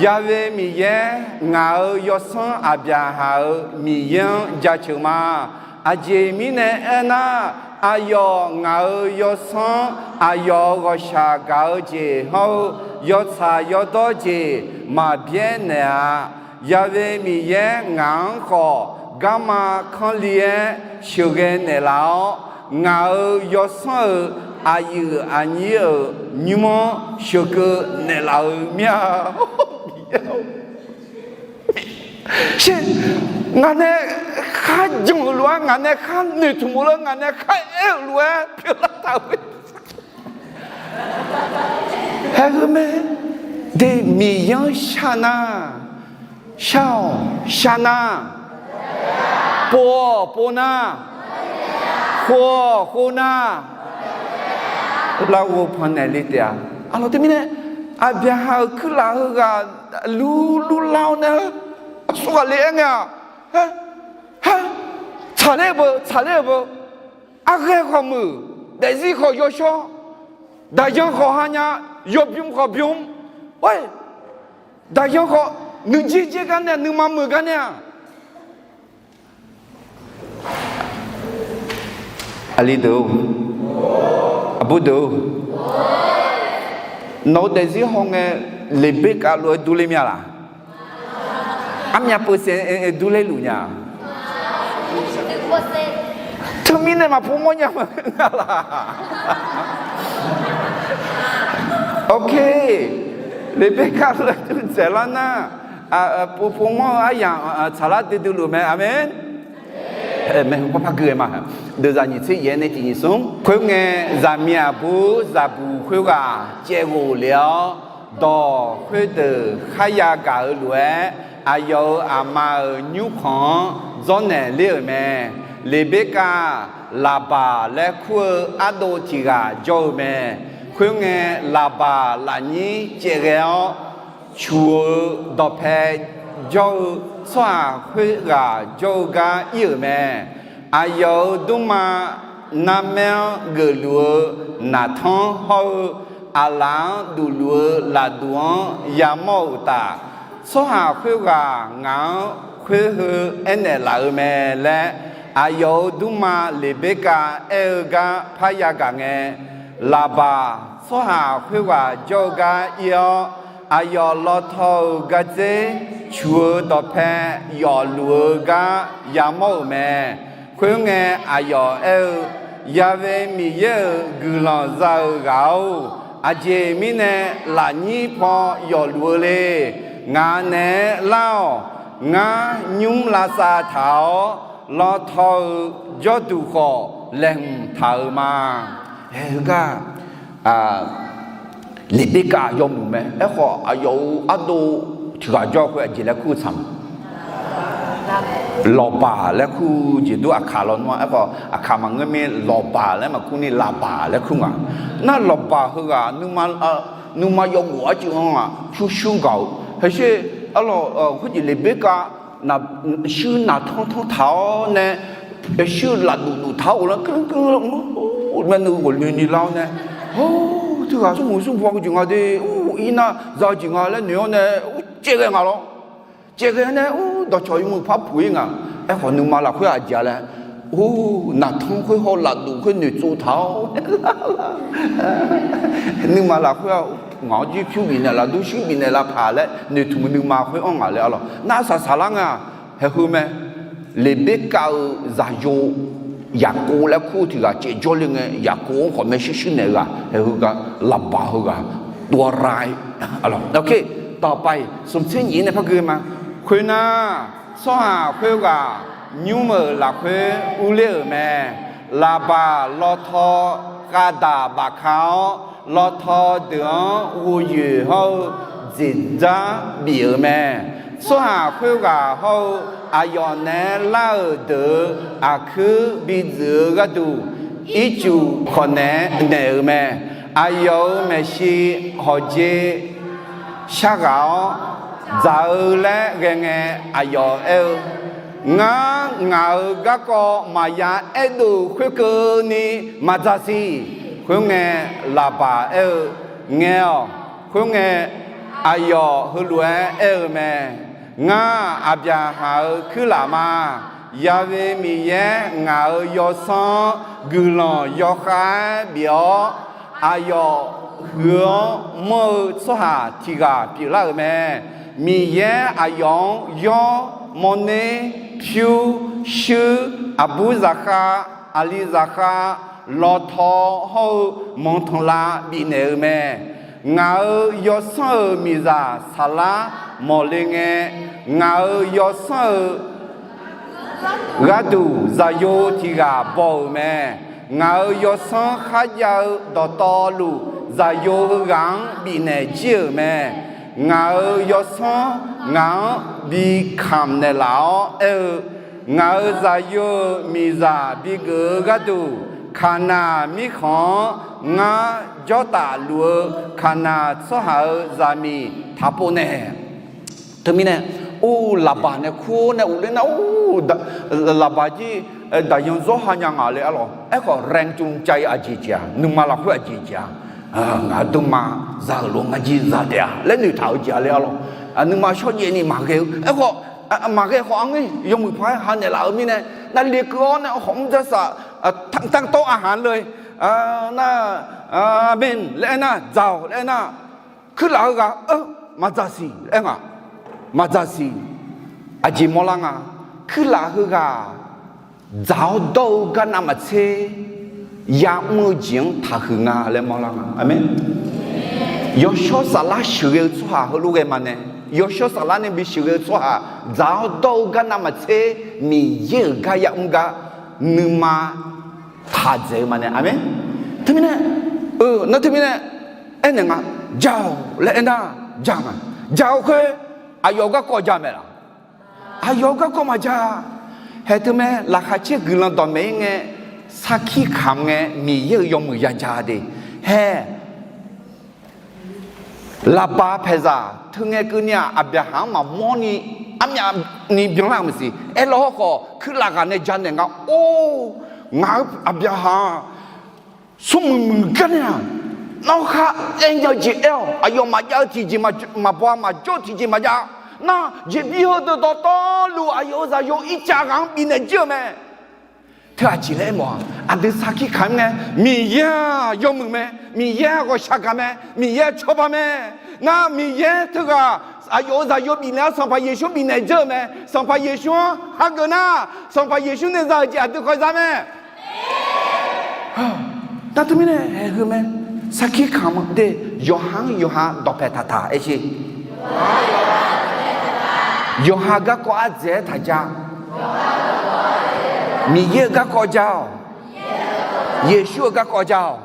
Ya'we Miqyaer, ngaq-euq yawsanr Aqbyaqhaq-euq Miqyaer-anr jaceuq ma. Aqjeq mirnae aernar, aqyawf ngaq-euq yawsanr, aqyawf-euq ghawqshaq gaq-eu jeq hawr-eu yawtsaq yawdawr jeq maqbyaer naeq-a. Ya'we Miqyaer ngaq-anr khawf garma kanrli-aer sheuqghae naeqlaf-awr, ngaq-euq yawsanr-euq aqyuif aqnyir-euq nymr-anr sheuqkeuv naeqlaf-eu mir-a. Sher, ngaq nae khar jan-euq lof-aer, ngaq nae khar noeqtmq-eu lof-aer, ngaq nae khar aer-euq lof-aer pyeuflar taq-eu. Haeq heu mae. De, Miqyaer-anr shar nar, shar-awq, shar nar, pov-awq, pov nar, khov-awq, khov nar, larghov pannaeq le taef-a. Arlawq, teumirnae Aqbyaqhaq-euq kuirlaf heughaq lur lurlar-awr nae, aqsurghaq le-aer ngae-aq, tsaqler-eu beu, tsaqler-eu beu, arghaer khawf muiq, daefzir khawf yawshawr, daqyan khawf hanya, yawbym khawf bym, daqyan khawf nuijer jer gar nae, nuima muiq gar nae-aq, aqli deuq-or, aqbur deuq-or, nawq-eu daefzir haw ngae, Leqberkav lof-aer durler mir-a laq? Armyav peuv saef durler luf nya. Teumirnae maqpov mawrnya maqngeur nga laq? Ok, Leqberkav lof-aer dur dzaeqlar nar, pov pov mawr-eu aryamq tsaqlar duidui luf mae. Aqmeq. Maeqhu pawpar gui-aer ma. Deuqzaq nyiq tser yaef nae tiq nyiq smr. Khoerngae, zaqmiq aqbur zaqbuq khoerghaq caevghof le-awr, dawq khoerdeuq kharya gaq-eu lof-aer, aqyawf-euq aqma-euq nymrkhanq-anr dzawrnaeq ler-euq mae. Leqberkav, Laqbaq laer kur-eu ardov tiq ghaq jawr-eu mae. Khoerngae, Laqbaq lafnyir caevghae-awr, cuq-eu dawqpae jawr-eu tsawrhaq khoerghaq jawr-eu gar ir-euq mae. Aqyawf-euq dmrma narmaer-anr geufluf-eu naqtanr hawr-eu, aqlaf-anr dufluf-eu lafduq-anr yamawr-euq uqtaf, tsawrhaq khoerghaq ngaq-anr khoer heu aernaeq laf-eu mae laer, aqyawf-euq dmrma Leqberkav aer-eu gar parya gaq ngae, Laqbaq tsawrhaq khoerghaq jawr-eu gar ir-awr, aqyawf lawtaw-euq gardzer cuq-eu dawqpae yawfluf-eu gar yamawr-euq mae. Khoerngae, aqyawf aer-eu, Ya'we Miqyaer-euq guiqlanq za-eu ghaq-or, aqjeq mirnae lafnyir paw yawfluf-eu le. Ngaq naeq-aer lar-awq. Ngar nymr lavsav taq-awr, lawtaw-euq jawrduq khawf laeqhmq taq-euq ma. Heugar Leqberkav yawmuiq mae. Aerkhawf, aqyawf-euq ardov tiq ghaq jawr-eu khoer aqjeq laer kur-eu tsaq ma. Lawqbaq laer kur-eu jeq dur Aqkaq lawnmr-a. Aerkhawf, Aqkaq maqngeur mir, Lawqbaq laer maqkur ni, Laqbaq laer kur nga. Nar Lawqbaq heughaq nuima yawghof arcuiv-anr-aq pyurshuir gaq-eu. Haqsher, arlawq, khoerjeq Leqberkav shuir naqtanr tanr taq-awr nae, shuir lafduf duf taq-awr ghoflar keuv keuv-awr, nuiv ghofloeni lar-awr nae, or, teughaq smrmuiq smrbaw-eu jeq nga de, ur, ir nar za-eu jeq nga laer noeq-awr nae, ur, caevghae nga lawr. Caevghae nae, ur, dawqcawq yawmuiq par puq-ir nga. Aerkhawf nuima lafkhoer aqjeq-a laer, ur, naqtanr khoer haw lafduq khoer noeqtsov taq-awr, nuima lafkhoer-aq, ngaq-anr jirpyur bifnaeq laf, durshuir bifnaeq lavpaq laer noeqtmq nuima khoer-anr ngaq laer arlawq. Nar saqsaq lar nga, haeqheu mae. Leqberkav-eu zaqyo Yaqkov laer kur-eu tiq ghaq caevjawr le ngae, Yaqkov-anr khawf maershuir shuir naeq-eu ghaq, haeqheu gar Laqbaq heughaq dovra-ir. Dawqpae smq tser nyiq nae par gui ma. Khoernar, tsawrhaq khoerghaq nymr-euq lafkhoer urler-euq mae. Laqbaq lawtaw khavdaq bafka-awr, lawtaw deuq-anr ghofyoeq hawr-eu dzeqdzar bif-euq mae. Tsawrhaq khoerghaq hawr-eu aqyawf naeq-aer lar-euq deuq-euq aqkuir bi dzuif-eu gharduq, ircuf khawf naeq-aer naeq-euq mae. Aqyawf-euq maeqshi hawqjeq sharghaq-awr, dzaq-eu laer ghae ngae, aqyawf aer-eu, Ngar ngaq-euq garkawv maqya aerdov khoerkeuvni maqdzaq siq. Khoerngae, Laqbaq aer-eu, Ngae-awq. Khoerngae, aqyawf heulof-aer aer-eu mae. Ngar, Aqbyaqhaq-euq kuirlaf ma. Ya've Miqyaer ngaq-euq yawsanr-anr guiqlanq yawkhav-aer bif-awr, aqyawf huiq-anr manr-eu tsawrhaq tiq ghaq pyeuflar-euq mae. Miqyaer aqyawf-anr yawr, mawrner, pyur, shuir, aqbur zaqkhav, aqli zaqkhav, lawtaw hawr-eu manqtanqlav bifnaeq-euq mae. Ngaq-euq yawsanr-euq miqzaq saflar mawqle ngae, ngaq-euq yawsanr-euq gharduq zaqyo tiq ghaq baw-euq mae. Ngaq-euq yawsanr kharjav-eu dawqtawvluf, zaqyo heughaq-anr bifnaeq jir-euq mae. Ngaq-euq yawsanr ngaq-anr bi kamq naeqlaf-awr aer-eu, Ngaq-euq zaqyo-euq miqzaq bigeuf-eu gharduq, Kaqnaq mirkhanq-anr ngar jawrtaf luf-eu Kaqnaq tsawrhaq-euq zaqmiq taqpov nae. Teumirnae, or, Laqbaq nae kur-awr nae ghofler nar, or, Laqbaq jir daqyan zawr ha nya nga le arlawq. Aerkhawf แรงจูงใจ aqjeq jeq-aq, nuima lafkhoer aqjeq jeq-aq, ngaq-euq dmrma za-euq lof ngar jir za taef-a laer noeqtaq-eu jeq-a le arlawq. Nuima shawrjaev ni maqghae-eu aerkhawf, maqghae khawf arngeur yawmuiq paq-aer ha naeqlaf-eu mirnae, navle keuv-awr nae khawf mr dzar saf, tanqtawr aqhaq le, nar, aqmeq laer aernar, dzaq-awq laer aernar, kuirlaf heughaq-eu maqdzaq siq laer nga. Maqdzaq siq. Aqjeq mawrlar nga. Kuirlaf heughaq dzaq-awr dawr-eu gar navmaqtser ya'mr-eu jeq-anr taqhuiq nga laer mawrlar nga. Aqmeq. Yawshawr saflar sheuqghae-eu tsawrhaq heulof ghae ma nae, yawshawr saflar nae bi sheuqghae-eu tsawrhaq dzaq-awr dawr-eu gar navmaqtser Miqyaer-euq gar ya'mr gar nuima taq dzaeq-eu ma nae. Aqmeq. Teumirnae, nar teumirnae aernaeq nga, Jaq-awq laer aernar, jaq nga. Jaq-eu khoer aqyawf-euq garkawv ja mae laq? Aqyawf-euq garkawv maqja. Haeq teumae laqkhaq caer guiqlanq dawqmaeq-ir ngae, sarkir kamq ngae, Miqyaer-euq yawmuiq ya ja de. Hae, Laqbaq paeqzaq teu ngae keuvni-aq, Aqbyaqhaq-anr maqmawr ni armyavni byanlar-euq maqsiq. Aerlar hawrkhawf, kuirlaf ghaq nae janaeq nga. Or, ngaq-euq Aqbyaqhaq-aq, smrmuiq muiq gar nae-aq, nawr khar aer nya-eu jeq aer-awq. Aqyawf maqjav-eu tiqjeq maqbaw-a, maqjawr-eu tiqjeq maqjav. Nar, jeqbir heudeuq dawqtawvluf aqyawf-euq zaqyo ircav ghaq-anr bifnaeq jir-euq mae. Teu aqjeq laer aermawf-aq, aqdui sarkir kamq-ir ngae, Miqyaer-aq yawmuiq mae, Miqyaer-aq ghawqshaq gaq mae, Miqyaer-aq cawba mae. Nar Miqyaer teughaq aqyawf-euq zaqyo bifnaeq-awr Sanqpaq Yeqsur bifnaeq jir-euq mae. Sanqpaq Yeqsur-anr hageuf nar, Sanqpaq Yeqsur nae za-euq jeq aqdui khawf za mae. Nar teumirnae haeq heu mae, sarkir kamq de, yawqha-anr yawqha dawqpaeq taqtaq aer sher. Yawqha garkawv ardzaeq-aer taqja. Miqyaer-euq garkawv ja-awq. Yeqsur-euq garkawv ja-awq.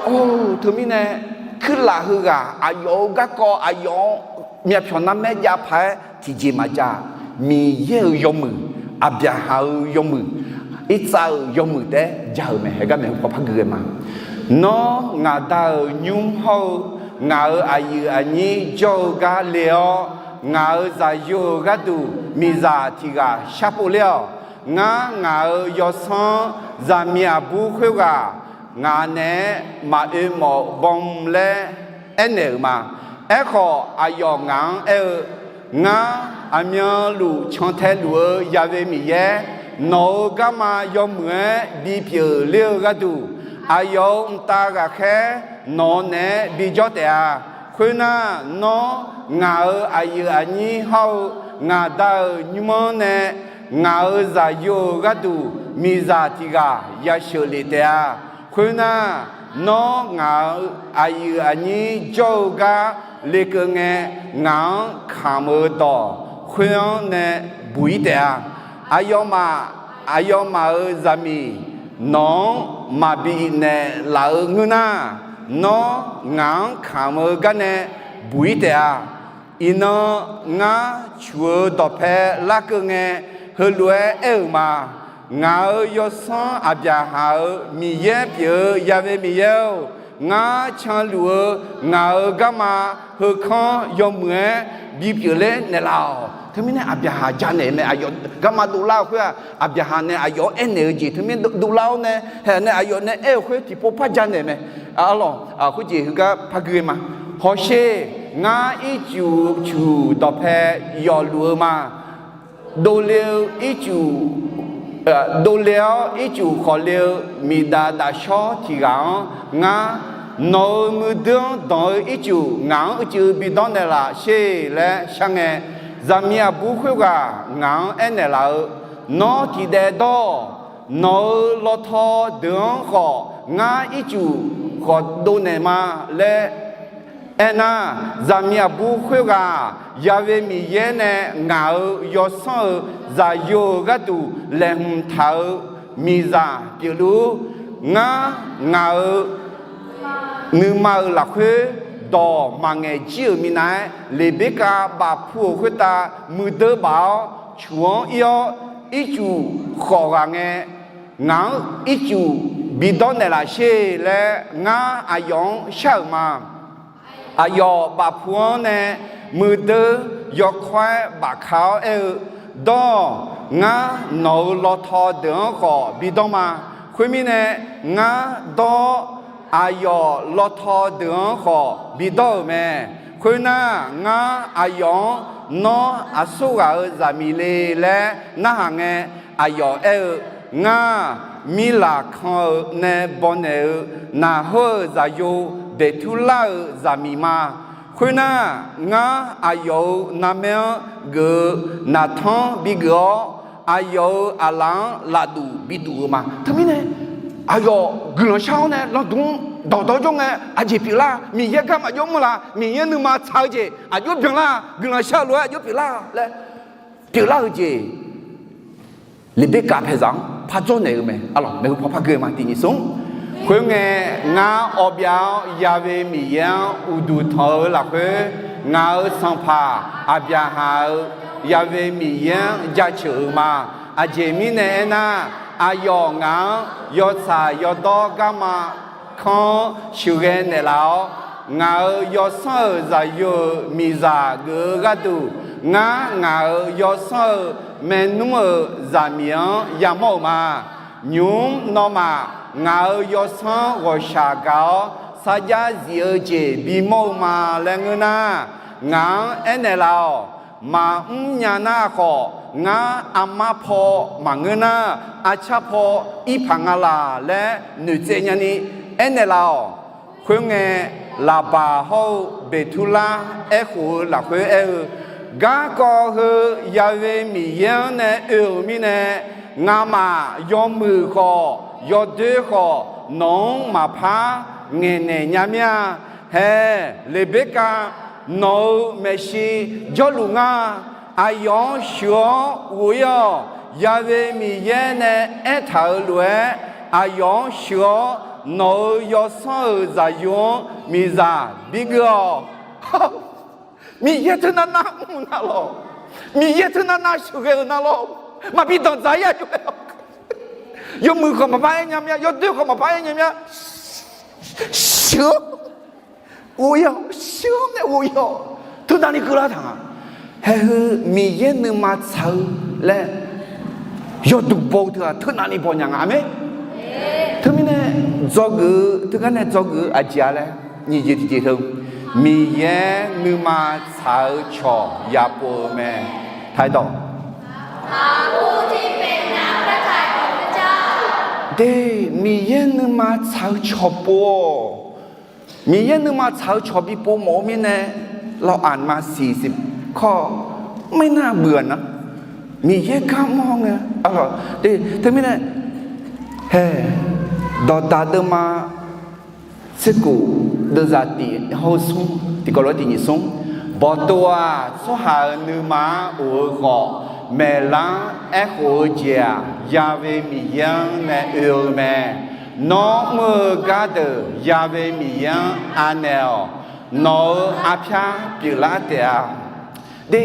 Or, teumirnae kuirlaf heughaq aqyawf-euq garkawv aqyawf-anr myavpyawq narmaer jav paq-aer tiqjeq maqjav. Miqyaer-euq yawmuiq, Aqbyaqhaq-euq yawmuiq, Irtsav-euq yawmuiq taef-aer ja-euq mae. Haeq gar maeqhu paw par gui ghae ma. Nawr ngaq Da-euq nymr hawr-eu ngaq-euq aqyuif aqnyir jawr-eu gar le-awr, ngaq-euq zaqyo-euq gharduq miqzaq tiq ghaq sharpov ler-awq. Ngar ngaq-euq yawsanr zaqmiq aqbur khoerghaq ngaq naeq-aer maqoe mawf baw laer aernaeq-euq ma. Aerkhawf, aqyawf ngaq-anr aer-eu, Ngar aqmyanluf cantae luf-eu Yawe Miqyaer, nawq-euq garma yawmuiq-aer bipyeuf ler-eu gharduq, aqyawf-euq mqtav ghaqkhaer nawq-eu naeq-aer bijawr taef-a. Khoernar, nawr ngaq-euq aqyuif aqnyir hawr-eu ngaq Da-euq nymr-anr nae ngaq-euq zaqyo-euq gharduq miqzaq tiq ghaq yasheuq lef taef-a. Khoernar, nawr ngaq-euq aqyuif aqnyir jawr-eu gar lekeuv ngae, ngaq-anr kamq-eu dawq khoer-anr nae buq-ir taef-a. Aqyawfmaf, aqyawfmaf-euq zaqmiq nawq-anr maqbi naeqlaf-eu ngeur nar, nawr ngaq-anr kamq-eu garnae buq-ir taef-a. Iqnan, ngar cuq-eu dawqpae larkeuv ngae, heulof-aer aer-euq ma. Ngaq-euq yawsanr Aqbyaqhaq-euq Miqyaer pyeuf-eu Yawe Miqyaer-or, ngar canluf-eu ngaq-euq garma heukanr yawmuiq-aer bipyeuf ler naeqlaf-awq. Teumirnae Aqbyaqhaq janaeq mae, aqyawf garma dovlar-eu khoer-aq, Aqbyaqhaq nae aqyawf-anr aernaeq-eu jeq teumirnae dovlar-awr nae, haeq nae aqyawf nae aer-eu khoer tiqpov par janaeq mae. Arlawq, khoerjeq heugar par gui ma. Hawsher, ngar ircuf cuq dawqpae yawfluf-eu ma. Dovle-eu ircuf, dovle-awr ircuf khawf le-eu miqdaf dafshawr tiq ghaq-anr ngar, nawq-euq muiqdui-anr danq-eu ircuf ngaq-anr uicuiv bidawr naeqlaf sher laer shar ngae, zaqmiq aqbur khoerghaq ngaq-anr aernaeq laf-eu, Nawr tiqdaev dawr-awq. Nawq-euq lawtaw deuq-anr khawf ngar ircuf khawf dovnaeq ma laer aernar, zaqmiq aqbur khoerghaq Yawe Miqyaer nae ngaq-euq yawsanr-euq zaqyo-euq gharduq laeqhmq taq-eu miqzaq pyeufluf-ur. Ngar, ngaq-euq nuima-euq lafkhoer dawq maqngaeq jir-euq minav-aer, Leqberkav bafpu-euq khoertav muiqdui baf-awr cuq-anr ir-awr, ircuf khawf ghaq ngae, ngaq-anr ircuf bidawr naeqlaf sher laer ngar aqyawf-anr shar-euq ma. Aqyawf bafpu-anr nae muiqdui yawkawr-aer bafka-awr aer-eu, Dawr-awq. Ngar nawq-euq lawtaw deuq-anr khawf bidawr ma. Khoermirnae, ngar dawr-awr aqyawf lawtaw deuq-anr khawf bidawr-euq mae. Khoernar, ngar aqyawf-anr nawr aqsur ghaq-euq zaqmiq le laer narhaq ngae, aqyawf aer-eu, Ngar, Mirlaqkan-eu nae bawnaeq-eu Naqhor-euq zaqyo Beqturlar-euq zaqmiq ma. Khoernar, ngar aqyawf-euq narmaer-anr geuf-eu naqtanr bigeuf-awr, aqyawf-euq aqlaf-anr lafduf biduf-eu ma. Teumirnae, aqyawf guiqlanq shar-awr nae lanqduq-anr dawqdawr jawr ngae, aqjeq pyeuflar, Miqyaer garma jawr mr la, Miqyaer nuima tsaq-eu jeq aqjox byanlar, guiqlanq shar-eu lof-aer aqjox pyeuflar laer pyeuflar-eu jeq, Leqberkav paezaq-anr par dzawrnaeq-eu mae. Arlawq, maeqhu paw par gui-eu ma, tiq nyiq smr. Khoerngae, ngar awbyav-awr Yawe Miqyaer-anr uqduq tanq-eu lafkhoer, ngaq-euq sanqpaq Aqbyaqhaq-euq Yawe Miqyaer-anr jaceuq-euq ma. Aqjeq mirnae aernar, aqyawf ngaq-anr yawtsaq yawdawr garma kanr-anr sheuqghae naeqlaf-awr, ngaq-euq yawsanr-euq zaqyo-euq miqzaq geuf-eu gharduq, ngar ngaq-euq yawsanr-euq maernmr-euq zaqmiq-anr yamawr-euq ma. Nymq-mr nawmaf ngaq-euq yawsanr ghawqshaq gaq-awr sarjax zif-eu jeq bimawr-eu ma laer ngeur nar, ngaq-anr aernaeq laf-awq. Maqmr nya nar khawf, ngar armar paw maqngeur nar, arcar paw ir paq nga laq laer noeqtsaev nyani aernaeq laf-awq. Khoerngae, Laqbaq hawr-eu Beqturlar aerkhof-eu lafkhoer aer-eu, Garkawv heu Yawe Miqyaer-anr nae oe-euq mirnae, ngamaf yawmuiq khawf yawdoer khawf nawq-anr maqpar ngaeqnaeq nya mir-a. Hae, Leqberkav, nawq-euq maeqshi jawrluf ngar. Aqyawf-anr sheuq-awr ghof-ir-awq. Yawe Miqyaer nae aertaq-euq lof-aer, aqyawf-anr sheuq-awr nawq-euq yawsanr-euq zaqyo-anr miqzaq bigeuf-awq. Miqyaer teunav nav mr-eu nar lawr, Miqyaer teunav nav sheuqghae-euq nar lawr, maqbi danqdzaq-ir-a jov-aer. Yawmuiq khawf maqpar aer nya mir-a, yawdoer khawf maqpar aer nya mir-a. Sheuq-awr ghof-ir-awq, sheuq-awr nae ghof-ir-awq. Teunavni keuvlar taq nga. Haeq heu Miqyaer nuima tsaq-eu laer yawduq baw-eu teu-aq teunavni baw nya nga. Aqmeq. Teumirnae, Dzawgeuf-eu teugar nae dzawgeuf-eu aqjeq-a laer, nyiq jeq tiqjeq heu, Miqyaer nuima tsaq-eu cawq yapov-eu mae. Taqdawq, de, Miqyaer nuima tsaq-eu cawq pov-awq. Miqyaer nuima tsaq-eu cawq bipov mawf-eu mirnae, lawq aqma siqsiq kawr, maernar buiq-aq nar, Miqyaer gar mawr ngae, teumirnae, hae, dawqdaq deuvma tserkhof deuvzaq tiq hawr-eu smr tiqkawv lof-aer tiq nyiq smr, Bawqtov-aq, tsawrhaq-euq nuima-anr of-eu khawf, maeqlar-anr aerkhof-eu jeq-aq, Ya'we Miqyaer-anr nae oe-eu mae. Nawr mr-eu gardeuq Ya'we Miqyaer-anr anaeq-awq. Nawq-euq arpyar pyeuflar taef-a. De,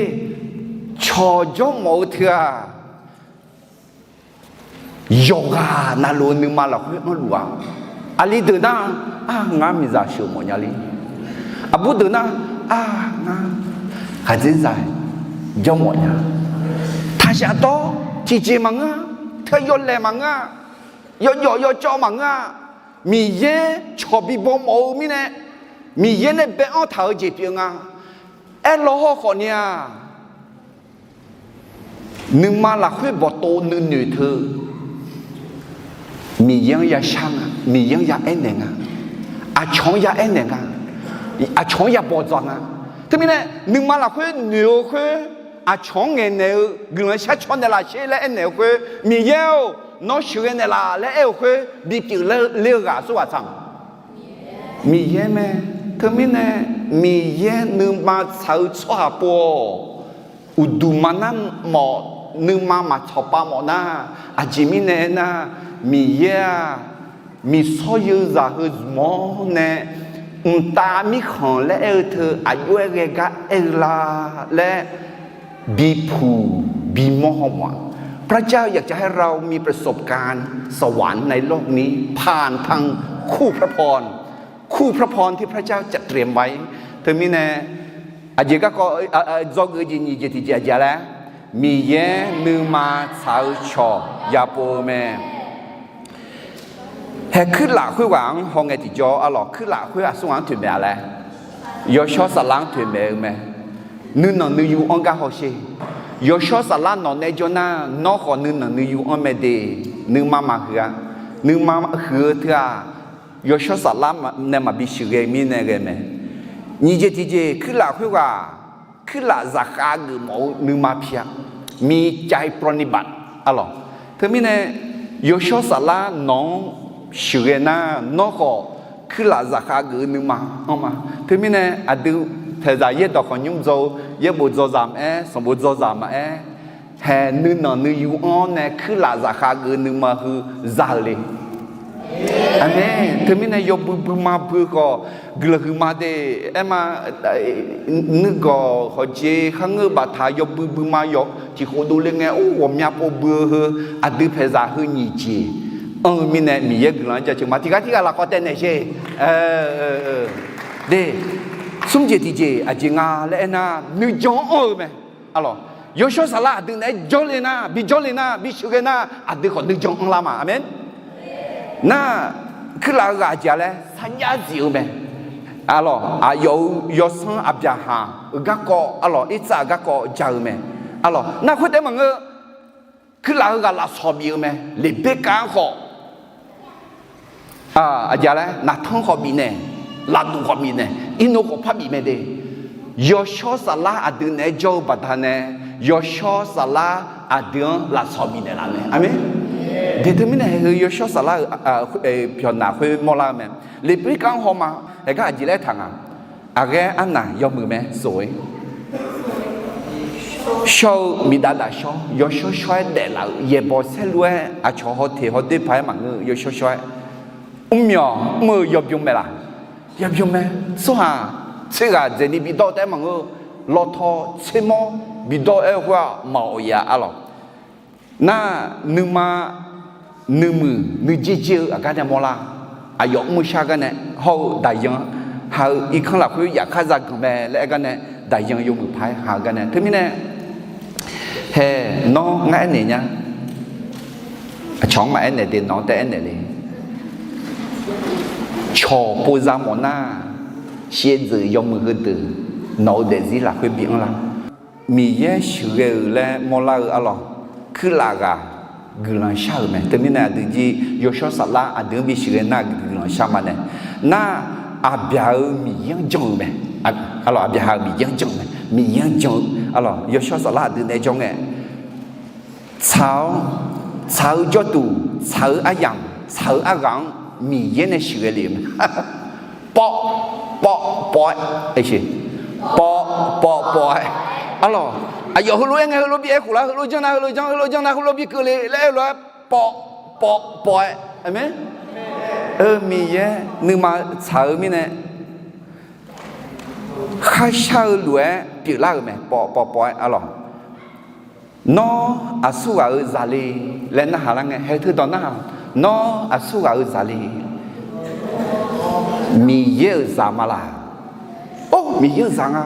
cawq jawrmawf-eu teu-aq, yawqghaq navluf-eu nuima lafkhoer anrluf-a. Aqli deuq nar, ar, ngar miqzaq sheuq mawf nya le. Aqbur deuq nar, ar, ngar khaqdzerzaq jawr mawf nya. Taqshaf dawr tiqjeq maqngeur-a. Teu yawlaeq maqngeur-a. Yawjawf yawcawv maqngeur-a. Miqyaer cawq bibaw mawf-eu mirnae, Miqyaer nae bae-anr taq-eu jeq pyeuf nga. Aerlaw hawr khawfni-aq, nuima lafkhoer bawqtov nuinoeq teu, Miqyaer-anr yashar nga, Miqyaer-anr ya aernaeq nga, aqcawq-anr ya aernaeq nga, aqcawq-anr ya bawqdzaq nga. Teumirnae, nuima lafkhoer noeq-eu khoer, aqcawq-anr ngaeqnaeq-eu guiqlanq sharcaw naeqlaf sher laer aernaeq-eu khoer, Miqyaer-or, nawr sheuqghae naeqlaf laer aer-eu khoer bipyeuf ler-eu ghaq aqsurghaq tsaq-a. Miqyaer mae. Teumirnae, Miqyaer nuima tsaq-eu tsawrhaq pov-awq. Uqduq maqnar mawf, nuima maqtsawq pav mawf nar, aqjeq mirnae aernar, Miqyaer-aq, miqsawr yeuzaq heu zmq-awr nae, mqtav mirkhanq laer aer-eu teu aqjox-aer ghae gar aer-eu la laer, bipuq bimawr haw mawf-a. พระเจ้าอยากจะให้เรามีประสบการณ์สวรรค์ในโลกนี้ ผ่านทางคู่พระพร คู่พระพรที่พระเจ้าจัดเตรียมไว้ Teumirnae, aqjeq garkawv, dzawgeuf jeq nyiq jeq tiqjeq aqjeq laer, Miqyaer nuima tsaq-eu cawq yapov-eu mae. Hae, kuirlaf khoerghaq-anr hawngae tiqjawr arlawq, kuirlaf khoer aqsur ghaq-anr toeqmaeq-a laer, yawshawr saflar-anr toeqmaeq-eu mae. Nuinanq nuiyu-anr gar hawsher. Yawshawr saflar nawq nae jawr nar, nawr khawf nuinanq nuiyu-anr mae de. Nuima maqhuiq-a. Nuima huiq-eu teu-aq, yawshawr saflar nae maqbi sheuqghae mirnae ghae mae. Nyiq jeq tiq jeq kuirlaf khoerghaq, kuirlaf zaqkhav geufmawf-eu nuima pi-a. มีใจปรนนิบัติ arlawq. Teumirnae, yawshawr saflar nawq-anr sheuqghae nar, nawr khawf kuirlaf zaqkhav geuf-eu nuima anr ma. Teumirnae, aqdui paeqzaq yaerdawq khawf nymr dzaw-eu, yaerbof dzaw zaq maqaer, sanqbof dzaw zaq maqaer, hae nuinanq nuiyu-anr nae kuirlaf zaqkhav geuf-eu nuima heu za-eu le. Aqmeq. Teumirnae yawbui buima bui-eu khawf, guiqlanq huiqma de. Aerma, nuigawq khawqjeq kharngeur baftaq yawbui buima yawf tiqkhof dovle ngae, or, ghawqmya pov bui-eu heu, aqdui paeqzaq heu nyiq jeq anr-eu mirnae Miqyaer guiqlanq-anr jaceuq ma. Tiqghaq tirghaq lafkawv taev naeq sher. De, smr jeq tiqjeq aqjeq nga laer aernar, nuijan-anr anr-eu mae. Arlawq, yawshawr saflar aqdui naeq-aer jawrle nar, bi jawrle nar, bi sheuqghae nar, aqdui khawf nuijan anrlar ma. Aqmeq. Nar, kuirlaf-eu ghaq aqjeq-a laer sarjax zif-eu mae. Arlawq, aqyawf-euq yawsanr Aqbyaqhaq-euq garkawv, arlawq, Irsaq-euq garkawv ja-eu mae. Arlawq, nar khoertaef maqngeur, kuirlaf-eu ghaq lafsawq bif-eu mae. Leqberkav-anr khawf aqjeq-a laer, Naqtanr khawf bifnaeq, lafduq khawf bifnaeq, Irnov khawf par bif mae de. Yawshawr saflar aqdui naeq-aer jawr-eu baqdanae, yawshawr saflar aqdui-anr lafsawq bifnaeq laf mae. Aqmeq. De teumirnae hae heu yawshawr saflar-euq pyawqnaq khoer mawrlar-eu mae. Leqberkav-anr hawma, haegar aqjeq laer taq nga. Aqghaer arnaq yawmuiq mae sof-ir. Shawr-eu miqdav daf shawr, yawshawr shawr-aer daeflaf-euq yaeqbawq saerlu-aer aqcawq hawteq hawdoer paq-aer maqngeur-eu yawshawr shawr-aer, mrmyawq mr-eu yawbym mae laf. Yawbym mae. Tsawrhaq tser ghaq dzaeqni bidawr-eu taef-aer maqngeur-eu, lawtaw tsermawr bidawr-aer khoer-aq maqawq ya arlawq. Nar, nuima nuimuiq nuijer jer-eu aqgar nae mawrlar. Aqyawf mr-eu shar gar nae hawr-eu daqyan ha-eu irkanr lafkhoer yafkar zaganq mae laer aer gar nae, daqyan yawmuiq paq-aer ha-eu gar nae. Teumirnae, hae, nawr ngar aernaeq nya. Aqcawq-anr maqaer naeq de, nawq-anr taef aernaeq le. cawq pov za mawf nar, shaevdzeuf yawmuiq heudeuq nawq-eu daefzir lafkhoer bi anr lar. Miqyaer sheuqghae-euq laer mawrlar-eu arlawq, kuirlaf ghaq guiqlanq shar-euq mae. Teumirnae aqdui jir yawshawr saflar aqdui-anr bi sheuqghae nar guiqlanq shar ma nae, nar, aqbyaq-euq Miqyaer-anr jan-eu mae. Arlawq, aqbyaq-euq Miqyaer-anr jan-eu mae. Miqyaer-anr jan-eu arlawq, yawshawr saflar aqdui naeq-aer jawr ngae, tsaq-awr, tsaq-eu jawrduq, tsaq-eu aryamq, tsaq-eu arghaq-anr Miqyaer nae sheuqghae lef-eu mae. Pawv, pawv, pawv-aer, pawv, pawv, pawv-aer. Arlawq, aqyawf heulof-aer ngae heulof bi aer khof lar, heulof janr nar heulof janr, heulof janr nar heulof bi keuvle laer aer-eu lof-aer, pawv, pawv, pawv-aer. Aqmeq. Eu, Miqyaer nuima tsaq-eu mirnae kharshar-eu lof-aer pyeuflar-euq mae. Pawv, pawv, pawv-aer arlawq. Nawr aqsurghaq-euq zaqle laer narhaq lar ngae, haeq teu dawq narhaq. Nawr aqsurghaq-euq zaqle. Miqyaer-euq zaq ma laq? Or, Miqyaer-euq zaq nga.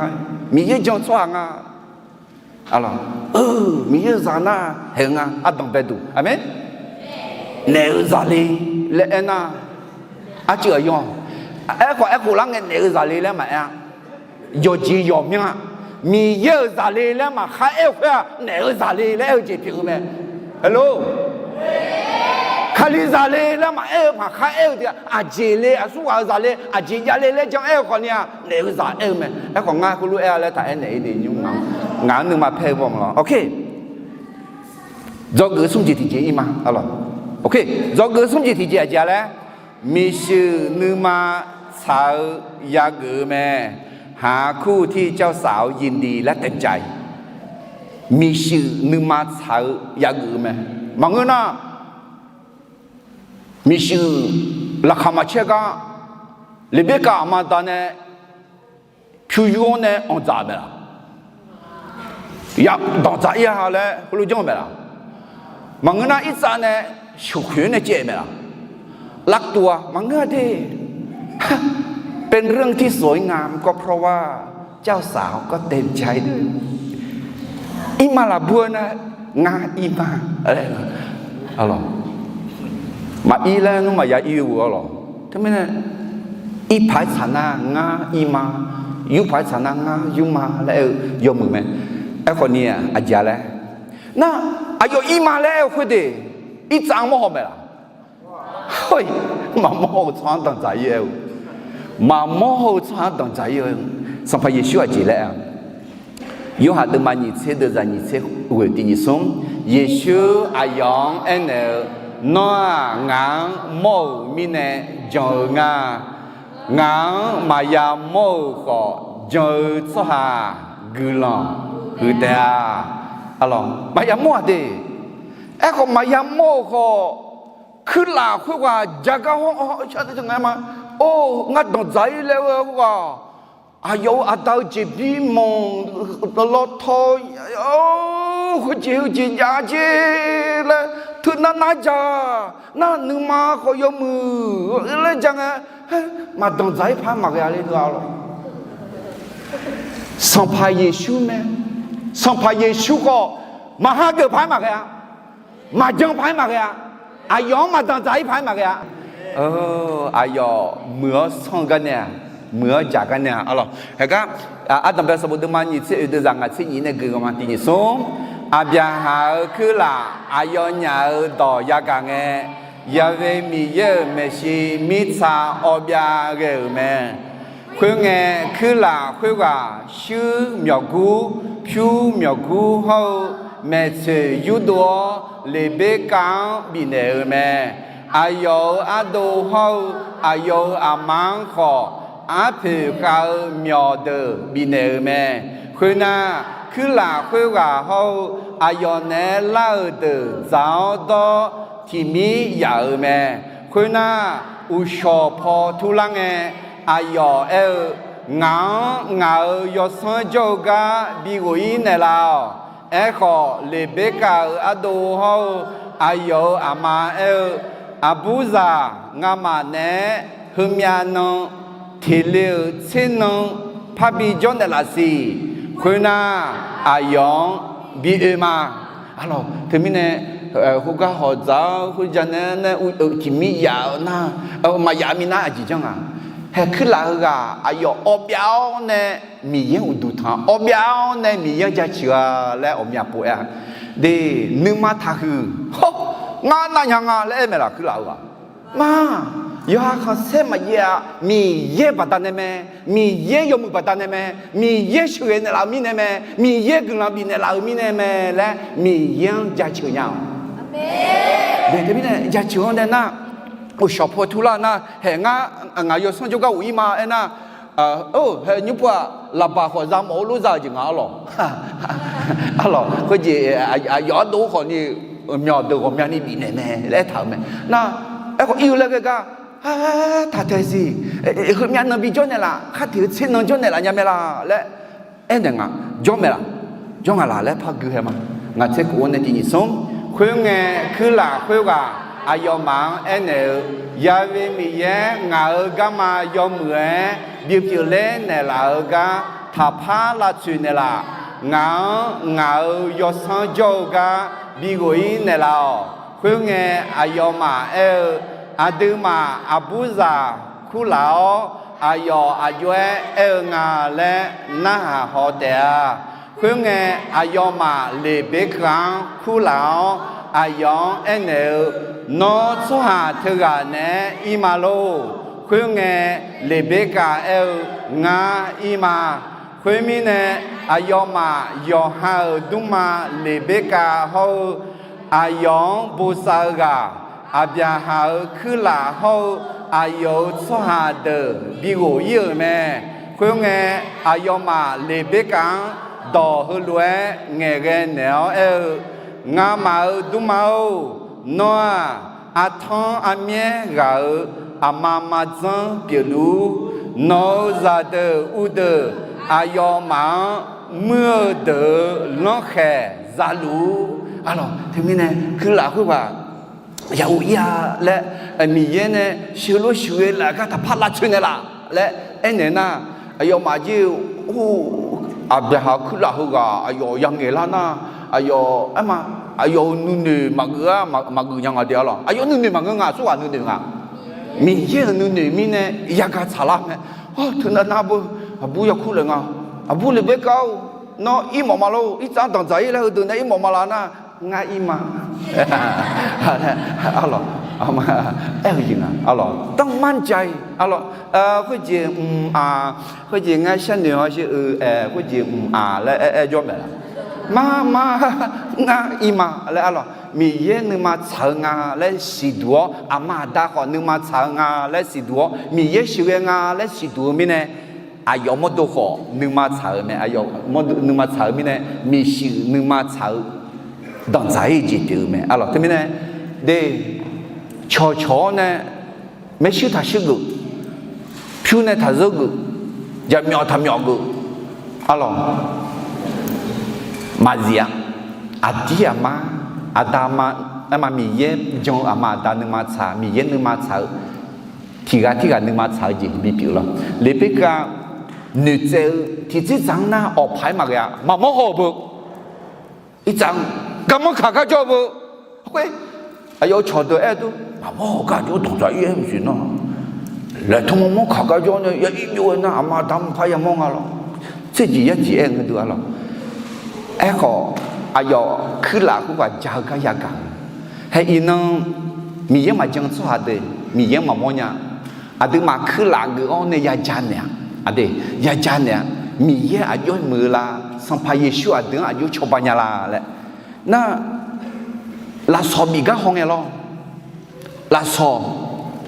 Miqyaer jan-eu tsawrhaq nga. Arlawq, eu, Miqyaer-euq zaq nar haeq-eu nga, ardanq baeduq. Aqmeq. Naef-euq zaqle laer aernar, arcuiv aqyawf, aerkhawf aerkhof lar ngae naef-euq zaqle laer maqaer-a. Yawqjeq yawqmyanr-a, Miqyaer-euq zaqle laer maqkhar aer-eu khoer-aq, naef-euq zaqle laer aer-eu jeq pyeuf-eu mae. Hello. Kali zaqle laer maqaer-eu maqkhar aer-eu jeq, aqjeq le, aqsurghaq-euq zaqle, aqjeq javle laer jan aer-eu khawfni-aq, naef-euq zaq aer-eu mae. Aerkhawf ngar heulof-aer-a laer taq aernaeq-ir de nymr nga. Ngaq-anr nuima paer-eu baw maqlawr. Ok. Dzawgeuf smr jeq tiqjeq ir ma. Ok. Dzawgeuf smr jeq tiqjeq aqjeq-a laer, miqshuif nuima tsaq-eu yageuf-eu mae. หาคู่ที่เจ้าสาวยินดีและเต็มใจ Miqshuif nuima tsaq-eu yageuf-eu mae. Maqngeur nar, miqshuif laqkhaq maqcaer gar, Leqberkav aqma da nae pyur yur-anr nae anqdzaq-euq mae laq? Ya danqdzaq-ir-a laer heulof janr-eu mae laq? Maqngeur nar, irtsav nae sheuqkhoeq-anr nae caev-eu mae laq? Lavtuv-a maqngeur-a de. เป็นเรื่องที่สวยงามก็เพราะว่าเจ้าสาวก็เต็มใจ Irma lafbur-eu nar, ngar irma, maqir laer nmr maqya ir-eu arlawq. Teumirnae, irpaq-aer tsaq nar ngar irma, yurpaq-aer tsaq nar ngar yurma laer aer-eu yawmuiq mae. Aerkhawfni-aq aqjeq-a laer nar, aqyawf irma laer aer-eu khoerdeuq, irtsav-anr mawrhaw mae laq? Maqmawr-eu tsawrhaq-anr danqdzaq-ir-eu, maqmawr-eu tsawrhaq-anr danqdzaq-ir-eu. Sanqpaq Yeqsur aqjeq laer-a? Yorhaq deuvma nyiq tser deuvzaq nyiq tser ghoeq tiq nyiq smr, Yeqsur aqyawf-anr aernaeq-eu, Nawr-aq ngaq-anr mawr-euq mirnae jan-eu nga. Ngaq-anr maqya mawr-euq khawf jan-eu tsawrhaq guiqlanq huiq taef-a. Maqya mawr-aq de. Aerkhawf maqya mawr-euq khawf, kuirlaf khoerghaq jagar hawr-awr, Or, ngar danqdzaq-ir laer-eu khoerghaq, aqyawf-euq aqda-eu jeqbir manq lawtaw, khoerjeq heujeq jav jer laer teunav nar dzaq nar, nuima khawf yawmuiq laer ja ngae, maqdanqdzaq-ir paq-aer maqghae-a le teu-a lawq. Sanqpaq Yeqsur mae. Sanqpaq Yeqsur khawf, maqhageuf paq-aer maqghae-a. Maqjan paq-aer maqghae-a. Aqyawf-anr maqdanqdzaq-ir paq-aer maqghae-a. Aqyawf muiq-awr sanr-eu gar nae-aq, muiq-awr dzaq gar nae-aq arlawq. Haegar, Ardanqbae sanqbof deuvma nyiq tser oeq deuvzaq ngaq tser nyiq nae gui-eu ma tiq nyiq smr, Aqbyaqhaq-euq kuirlaf aqyawfnyaf-euq dawq yagaq ngae, Yaqve Miqyaer-euq maeqshi mirtsa awbyav ghae-euq mae. Khoerngae, kuirlaf khoerghaq shuir myawqgur, pyur myawqgur hawr-eu maeqtsoeq yurdov-awr, Leqberkav-anr bifnaeq-euq mae. Aqyawf-euq ardov hawr-eu aqyawf-euq aqma-anr khawf, arpoeq khav-eu myawq deuq bifnaeq-euq mae. Khoernar, kuirlaf khoerghaq hawr-eu aqyawf naeq-aer lar-euq deuq dzaq-awr dawr tiqmir yaf-euq mae. Khoernar, uqshawq paw turlar ngae, aqyawf aer-eu, Ngaq-anr ngaq-euq yawsanr jawr-eu gar bighof-ir naeqlaf-awq. Aerkhawf, Leqberkav-euq ardov hawr-eu aqyawf-euq aqma aer-eu, Aqburzaq, ngamaf naeq-aer heumyav nan teqle-euq tser nan parbi jawr naeqlaf siq. Khoernar, aqyawf-anr bi oe ma. Arlawq, teumirnae khoergar hawq dzaq-awr khoerja nae nae uiq-eu tiq mir yaf-eu nar, maqyaf minav aqjeq janr nga. Haeq kuirlaf heughaq aqyawf awv byav-awr nae Miqyaer uqduq tanq-a, awv byav-awr nae Miqyaer-anr jaceuq-a laer ghawqmya pov-aer-a. De, nuima taqhuiq, hawr, ngar navnya nga laer aer maeqlaf kuirlaf-eu ghaq. Mar, yawqha khanqsaer maqjav-a, Miqyaer baqdanae mae, Miqyaer yawmuiq baqdanae mae, Miqyaer sheuqghae naeqlaf-euq mirnae mae, Miqyaer guiqlanq bifnaeq laf-euq mirnae mae laer Miqyaer-anr jaceuq nya-awq. Teumirnae jaceuq-anr nae nar, uqshawq paw turlar nar, haeq ngar, ngaq yawsanr jawrgar ghof-ir ma aernar, or, haeq nymr pov-aq, laqbaq khawf za mawf-eu lof za-eu jeq nga arlawq. Arlawq, khoerjeq aqyawf ardov khawfni, myawq deuq ghawqmyani bifnaeq mae laer aertaq-euq mae. Nar, aerkhawf ir-eu laer ghae gar, taq tae siq, heumyav nan bi jawr naeqlaf, khar tiq heu tser nan jawr naeqlaf nya mae laq laer aernaeq nga, jawr mae laq, jawr nga laq laer par gui hae ma. Ngaq tser khof-awr nae tiq nyiq smr, khoerngae kuirlaf khoerghaq aqyawfmaf-anr aernaeq-eu, Ya've Miqyaer ngaq-euq garma yawmuiq-aer bipyeuf ler naeqlaf-eu gar taqpar lavtsoeq naeqlaf. Ngaq-anr ngaq-euq yawsanr jawr-eu gar bighof-ir naeqlaf-awq. Khoerngae aqyawfmaf aer-eu, Aqduimaf aqburzaq kurlaf-awr, aqyawf aqjox-aer aer-eu nga laer narhaq haw taef-a. Khoerngae, aqyawfmaf Leqberkaq-anr kurlaf-awr, aqyawf-anr aernaeq-eu, Nawr tsawrhaq teughaq naeq-aer ir ma lor. Khoerngae, Leqberkaq aer-eu, Ngar ir ma. Khoermirnae, aqyawfmaf yawqha-euq dmrma Leqberkaq hawr-eu, aqyawf-anr bosav-eu ghaq Aqbyaqhaq-euq kuirlaf hawr-eu aqyawf-euq tsawrhaq deuq bighof-ir-euq mae. Khoerngae, aqyawfmaf Leqberkaq-anr dawq heulof-aer ngaeqghae naeq-awr aer-eu, Ngamaf-euq dmrma-or, nawr-aq, artanr armyaer ghaq-euq aqma maqdzanr pyeufluf-ur. Nawq-euq zaqdeuq uvdeuq aqyawfmaf-anr muir-eu deuq-euq lanrkhaeq za luf-ur. Arlawq, teumirnae kuirlaf khoerghaq ya'uv ir-a laer, Miqyaer nae sheuqlof sheuqghae laf gar taqpar lavtsoeq naeqlaf laer aernaeq nar, aqyawfmaf jir-eu, or, Aqbyaqhaq kuirlaf heughaq aqyawf ya ngaeqlar nar, aqyawf aerma, aqyawf-euq nuinoeq maqgeuf-a, maqgeuf nya nga de arlawq. Aqyawf nuinoeq maqngeur nga, tsawrhaq nuinoeq nga. Miqyaer-euq nuinoeq mirnae yagaq tsaqlar mae. Teunav nar beu, aqbur yakur laeq nga. Aqbur Leqberkaq-or, nawr ir mawf ma lor. Irtsav danqdzaq-ir laer heudeuq nae ir mawf ma laf nar, ngar ir ma. Arlawq, aer-eu jeq nga arlawq. ต้องมั่นใจ arlawq. Khoerjeq mq-aq, khoerjeq ngar sharnoeq hawsher-eu, khoerjeq mq-aq laer aer aer jawr maeq laf. Mar mar, ngar ir ma laer arlawq. Miqyaer nuima tsaq-eu nga laer siqduq-awr, aqma aqda khawf nuima tsaq-eu nga laer siqduq-awr, Miqyaer sheuqghae nga laer siqduq-eu mirnae, aqyawf mawrdo khawf nuima tsaq-eu mae. Aqyawf nuima tsaq-eu mirnae, miqshuif nuima tsaq-eu danqdzaq-ir jeq pyeuf-eu mae arlawq. Teumirnae, de, cawqcawq-awr nae maershuir taqshuir geuf, pyur nae taqzeur geuf, jaqmyawf taqmyawf geuf arlawq. Maqzif-a. Aqdir aqma, aqda ma, aerma Miqyaer jan-eu aqma aqda nuima tsaq, Miqyaer nuima tsaq-eu, tiq ghaq tirghaq nuima tsaq-eu jeq bipyeuf lawr. Leqberkaq noeqtsaev-eu tiqdzerdzaq-anr nar awqpaq-aer maqghae-a. Maqmawr haw-eu beu, irtsav-anr garmanr kaq gar jawr-eu beu. Khoer, aqyawf-euq cawqdeuq aer-eu dur, maqmawr haw gar jawr danqdzaq-ir-aer maqsiq nar, laeqtmq mawrmawr kaq gar jawr nae ya ir byov-aer nar, aqma aqda maqpar yamawr nga lawr. Tserjeq yarjeq aer-eu ngeur deuv-a lawr. Aerkhawf, aqyawf kuirlaf khoerghaq ja-eu gar yagaq. Hae iqnan, Miqyaer maqjan-eu tsawrhaq deuq Miqyaer maqmawr nya. Aqduimaf kuirlaf geuf-awr nae yaja naeq-a. Aqdui, yaja naeq-a. Miqyaer aqjox-aer muiq-eu la? Sanqpaq Yeqsur aqdui-anr aqjox cawba nya la laer. Nar, lafsawq bif gar haw ngae lawr. Lafsawq,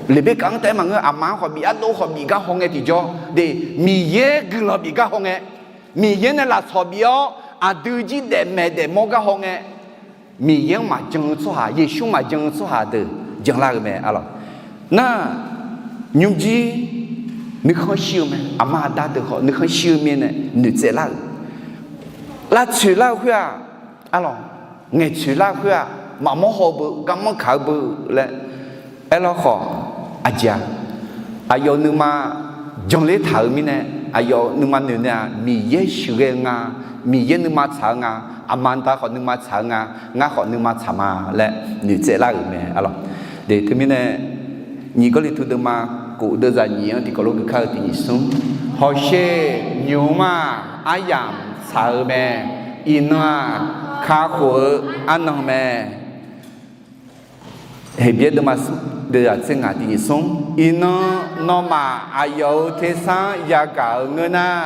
Leqberkaq-anr taef-aer maqngeur, aqma-anr khawf bif, ardov khawf bif gar haw ngae tiqjawr de, Miqyaer guiqlanq bif gar haw ngae, Miqyaer nae lafsawq bif-awr aqdui jir daef maeq daef mawr gar haw ngae, Miqyaer-anr maqjan-eu tsawrhaq, Yeqsur maqjan-eu tsawrhaq deuq janlar-eu mae arlawq. Nar, nymrjir nuikhanr shir-eu mae, aqma aqda deuq khawf nuikhanr shir-eu mirnae noeqtsaev lar-euq, lavtsoeq lar-eu khoer-aq, arlawq, ngaeqtsoeq lar-eu khoer-aq, maqmawr haw-eu beu, garmanr kaq-eu beu laer aerlawr khawf, aqjeq-a, aqyawf nuima janler taq-euq mirnae, Aqyawf-euq nuima noeq nae-aq, Miqyaer sheuqghae-eu nga, Miqyaer nuima tsaq-eu nga, aqma da khawf nuima tsaq-eu nga, ngar khawf nuima tsaq ma laer noeqtsaev lar-euq mae, arlawq. De, teumirnae, nyiq Gawrliqtu deuvma kof deuvzaq nyiq-anr tiqkawv lof gui kar-eu tiq nyiq smr. Hawsher nymq-mr-aq, aryamq tsaq-eu mae. Iqnan-aq, kakhof-eu arnan mae. Heqbyaer deuvma smr deuvzaq tser ngaq tiq nyiq smr. Iqnan nawmaf aqyawf-euq tersar yagaq-eu ngeur nar,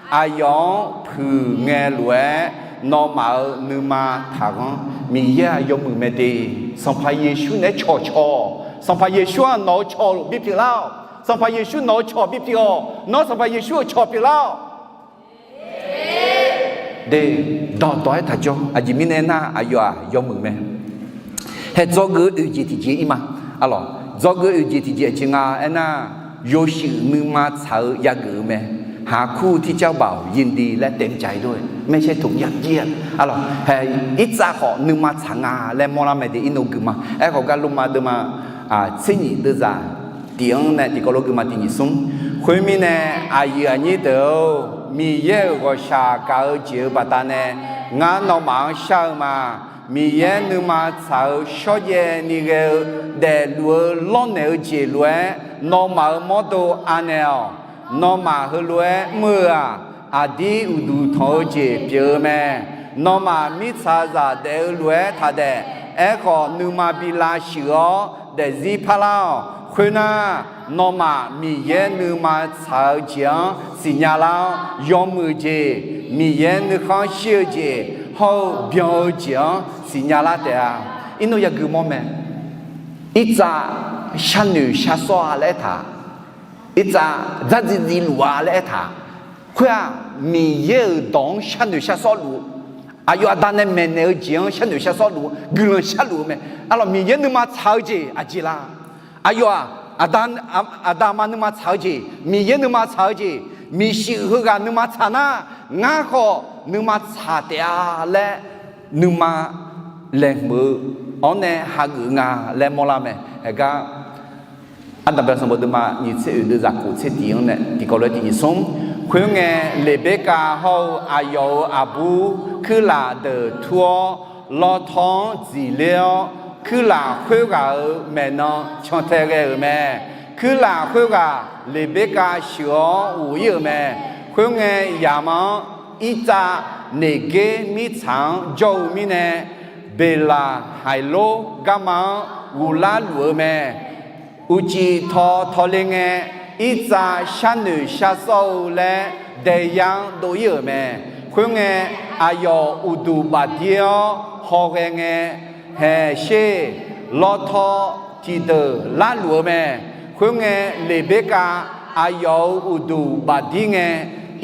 aqyawf-anr puiq ngae lof-aer nawmaf-euq nuima taqghanr. Miqyaer-aq yawmuiq mae de. Sanqpaq Yeqsur naeq-aer cawq cawq. Sanqpaq Yeqsur-aq nawq-eu cawq bipyeuf lar-awq. Sanqpaq Yeqsur nawq-eu cawq bipyeuf-awq. Nawr Sanqpaq Yeqsur-euq cawq pyeuflar-awq. De, dawqdawq-aer taqjawr. Aqjeq mirnae aernar, aqyawf-aq yawmuiq mae. Hae dzawgeuf-eu oeq jeq tiqjeq ir ma. Arlawq, dzawgeuf-eu oeq jeq tiqjeq aqjeq nga aernar, yawshuif nuima tsaq-eu yageuf-eu mae. หาคู่ที่เจ้าบ่าวยินดีและเต็มใจด้วย ไม่ใช่ถูกยัดเยียด Arlawq, hae, irtsav khawf nuima tsaq nga laer mawrlar mae de. Irnov gui ma. Aerkhawf gar Lormav deuvma tser nyiq deuvzaq tiq-anr nae tiqkawv lof gui ma tiq nyiq smr. Khoermirnae, aqyuif aqnyir deuq-or, Miqyaer-euq ghawqshaq gaq-eu jeq-euq baqdanae ngar nawmaf-anr shar-eu ma. Miqyaer nuima tsaq-eu shawrjaev ni ghae-eu daefluf-eu lawrnaeq-eu jeq lof-aer nawmaf-euq mawrdo anaeq-awq. Nawmaf heulof-aer mr-eu-aq, aqdir uqduq tanq-eu jeq pyeuf-eu mae. Nawmaf mirtsaqzaq daef-eu lof-aer taqdaef. Aerkhawf, nuima bi lavshuif-awr daefzir parlar-awq. Khoernar, nawmaf Miqyaer nuima tsaq-eu jeq-anr siqnya lar-awr, yawmuiq jeq, Miqyaer nuikhanr shir-eu jeq hawr-eu byan-eu jeq-anr siqnya lar taef-a. Irnov yagui mawr mae. Irtsav sharnoeq sharsawr-a laer aertaq, irtsav dzardziv dziv luf-a laer aertaq, khoer-aq, Miqyaer-euq dawq-anr sharnoeq sharsawr luf-eu, aqyawf aqda nae maeqnaeq-eu jeq-anr sharnoeq sharsawr luf-eu guiqlanq sharluf-eu mae. Arlawq, Miqyaer nuima tsaq-eu jeq aqjeq la? Aqyawf-aq, aqda, aqda aqma nuima tsaq-eu jeq, Miqyaer nuima tsaq-eu jeq, miqshuif heughaq nuima tsaq nar, ngar khawf nuima tsaq taef-a laer nuima laeqhmq-eu-awr nae hageuf nga laer mawrlar mae. Haegar Ardanqbae sanqbof deuvma nyiq tser oeq deuvzaq kof tser tiq-anr nae tiqkawv lof-aer tiq nyiq smr. Khoerngae, Leqberkav hawr-eu aqyawf-euq aqbur kuirlaf deuq tur-awr, lawtaw-anr dziqler-awr, kuirlaf khoerghaq-euq maeqnan cantae ghae-euq mae. Kuirlaf khoerghaq Leqberkav sheuq-awr ghof-ir-euq mae. Khoerngae, yaqma-anr Irtsav Neqger mirtsaq-anr jawr-eu mirnae, Beqlaqhaiqlor garma-anr ghoflar luf-eu mae. Uqcif taw tawle ngae, Irtsav sharnoeq sharsawr-eu laer daeyar-anr dov-ir-euq mae. Khoerngae, aqyawf uqduq bafdir-awr hawghae ngae, haeq sher, lawtaw tiqdeuq larluf-eu mae. Khoerngae, Leqberkav aqyawf-euq uqduq bafdir ngae,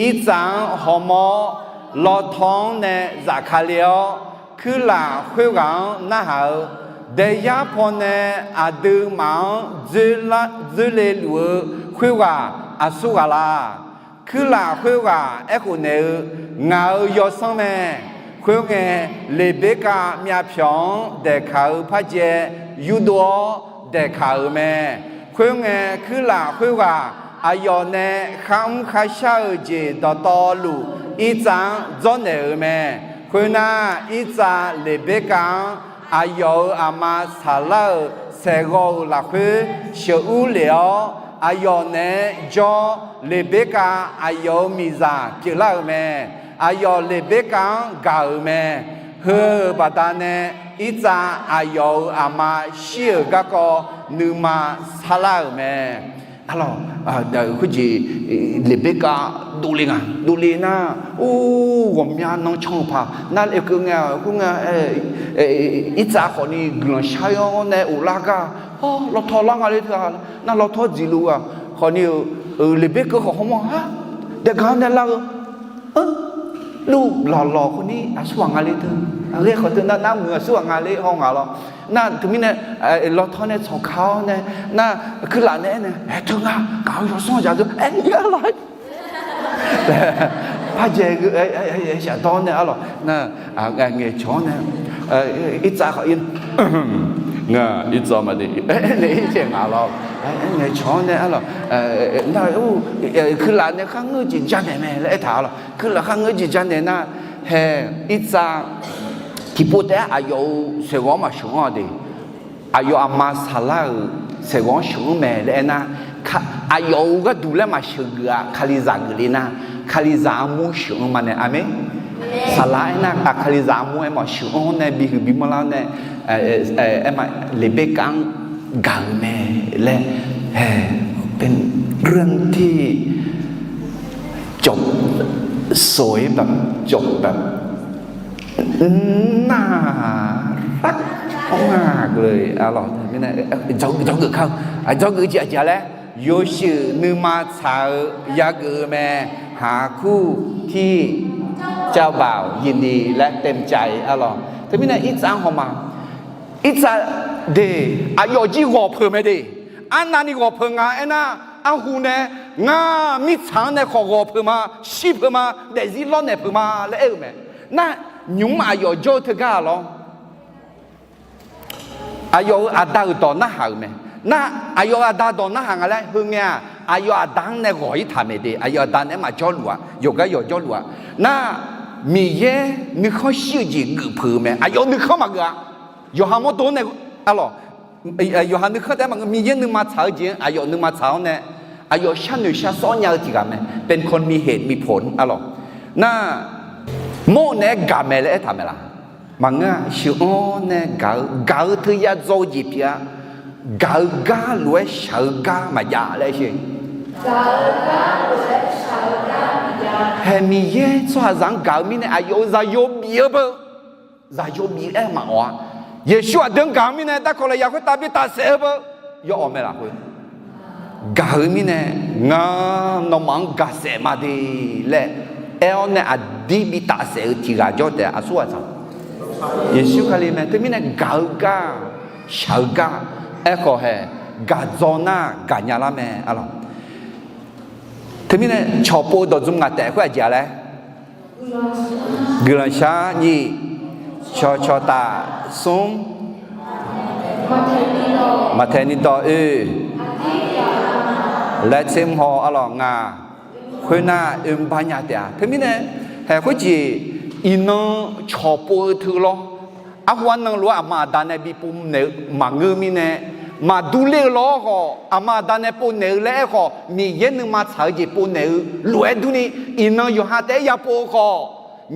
Irtsav-anr hawmawr-awr, lawtaw-anr nae zafka le-awr, kuirlaf khoerghaq-anr narhaq-eu, daeyar pawnae aqduimaf-anr dzoerle luf-eu khoerghaq aqsurghaq la? Kuirlaf khoerghaq aerkhof naeq-eu, Ngaq-euq yawsanr mae. Khoerngae, Leqberkav myavpyawq-anr daeqkaq-eu parjae yurdov-awr daeqkaq-euq mae. Khoerngae, kuirlaf khoerghaq aqyawf nae kharmr kharshar-eu jeq dawqtawvluf Irtsav-anr dzawrnaeq-euq mae. Khoernar, Irtsav Leqberkav-anr aqyawf-euq aqma saqlar-euq saeqghawv-euq lafkhoer sheuqur lef-awr, aqyawf naeq-aer jawr-awr, Leqberkav aqyawf-euq miqzaq pyeuflar-euq mae. Aqyawf Leqberkav-anr gaq-euq mae. Heu-euq baqdanae, Irtsav aqyawf-euq aqma shir-euq garkawv nuima sarlar-euq mae. Arlawq, khoerjeq Leqberkav dovle nga. Dovle nar, or, ghawqmya nan can-eu paq nar, keuv ngae, khoerngae, Irtsav khawfni guiqlanq shar-awr nae of lar gar, lawtaw lar nga le teu-a. Nar lawtaw dziqluf-aq khawfni-euq, Leqberkav khawf hawmawr-a, daeqgaq-anr nae lar-eu luf lawqlawq khawfni aqsurghaq nga le teu. Aqghae khawf teu nar, nar muiq aqsurghaq nga le haw ngaq lawr. Nar teumirnae, lawtaw nae tsawqka-awr nae, nar kuirlaf nae aernae, Aer teu nga, ngaq-euq yawsanr dzaq deu aer nga lawr. Parjae-eu shafdawr nae arlawq, nar ngaeqcawq-awr nae, Irtsav khawf, Ngaq Irtsav maqde, aernae Irtsav ngaq lawr. Aer, aer ngaeqcawq-anr nae arlawq, nar, kuiqlaf nae kharngeur-eu jeq janaeq mae laer aertaq arlawq. Kuiqlaf kharngeur-eu jeq janaeq nar, hae, irtsav tiqpov taef-aer aqyawf-euq saeqghawq-anr maqsheuq-anr-a de. Aqyawf aqma saqlar-euq saeqghawq-anr sheuq-anr mae laer aernar, aqyawf-euq gharduq laer maqsheuq geuf-aq, Kalizaq geuf le nar, Kalizaq armur sheuq-anr ma nae, aqmeq. Saqlar aernar, Kalizaq armur aermawf sheuq-anr nae bihuiq bimanrlar-awr nae, aerma, Leqberkav-anr gaq-euq mae laer, hae, เป็นเรื่องที่จบสวยแบบจบแบบ nar, rar, nar geuf-eu arlawq. Mirnae, dzawgeuf kar-eu, dzawgeuf jeq aqjeq laer, yawshuif nuima tsaq-eu yageuf-eu mae, hakur tir เจ้าบ่าวยินดีและเต็มใจ arlawq. Teumirnae irtsav-anr hawma, irtsav de, aqyawf jir ghawq peuq mae de. Arnavni ghawq peuq nga aernar, arhu nae, ngar mirtsaq-anr nae khawf ghawq peuq ma, shir peuq ma, daefzir lawrnaeq peuq ma laer aer-eu mae. Nar, nymq-mr aqyawf jawr-eu teugar-aq lawr, aqyawf-euq aqda-euq dawq narhaq-euq mae. Nar, aqyawf-euq aqda dawq narhaq nga laer heungae-aq, aqyawf aqda-anr nae ghawq-ir taq mae de. Aqyawf aqda nae aer maqjawr luf-a, yawqgar yawqjawr luf-a. Nar, Miqyaer nuikhanr shir-eu jeq geuf peuq-eu mae. Aqyawf nuikhanr maqgeuf-a. Yawqha mawrdo nae, arlawq, yawqha nuikhanr taef-aer maqngeur, Miqyaer nuima tsaq-eu jeq-anr aqyawf nuima tsaq-awr nae, aqyawf sharnoeq sharsawr nya-eu tiq ghaq mae. เป็นคนมีเหตุมีผล arlawq. Nar, mawr-eu naeq-aer gaq mae laer aertaq mae laq? Maqngeur-a. Sheuq-anr nae gaq-eu, gaq-eu teuya dzaw-eu jeq pyeuf-a. Gaq-eu gar lof-aer shaq-eu gar maqjav laer sher. Hae, Miqyaer tsawrhaqzaq-anr gaq-eu mirnae aqyawf-euq zaqyo bif-eu beu, zaqyo bif-eu aer maqawq-a. Yeqsur aqdui-anr gaq-eu mirnae darkawq lafyaq khoertav bi tafsaef-eu beu, yawawq mae lafkhoer gaq-eu mirnae, ngar nawmaf-anr gaqsaef ma de laer aer-awr nae aqdir bi tafsaef-eu tiq ghaq jawr taef-a. Aqsur ghaq tsaq, Yeqsur Kali mae. Teumirnae gaq-eu gar, shaq-eu gar, aerkhawf hae, gaq dzaw nar gaqnya lar mae arlawq. Teumirnae cawqpov-eu dawqdzmr ngaq taef khoer aqjeq-a laer, guiqlanq shar nyiq, cawqcawq taf smr, maqtaeq ni dawq oe, laer tser mr haw arlawq ngaq, khoernar oe mr bar nya taef-a. Teumirnae, hae, khoerjeq iqnan cawqpov-eu teu lawr. Arhu arnan lof-aer aqma aqda nae bi pov naeq-eu maqngeur mirnae, maqdur ler-eu lawr khawf, aqma aqda nae pov naeq-eu laer aerkhawf, Miqyaer nuima tsaq-eu jeq pov naeq-eu lof-aer durni, iqnan yawqha taef-aer yapov-eu khawf,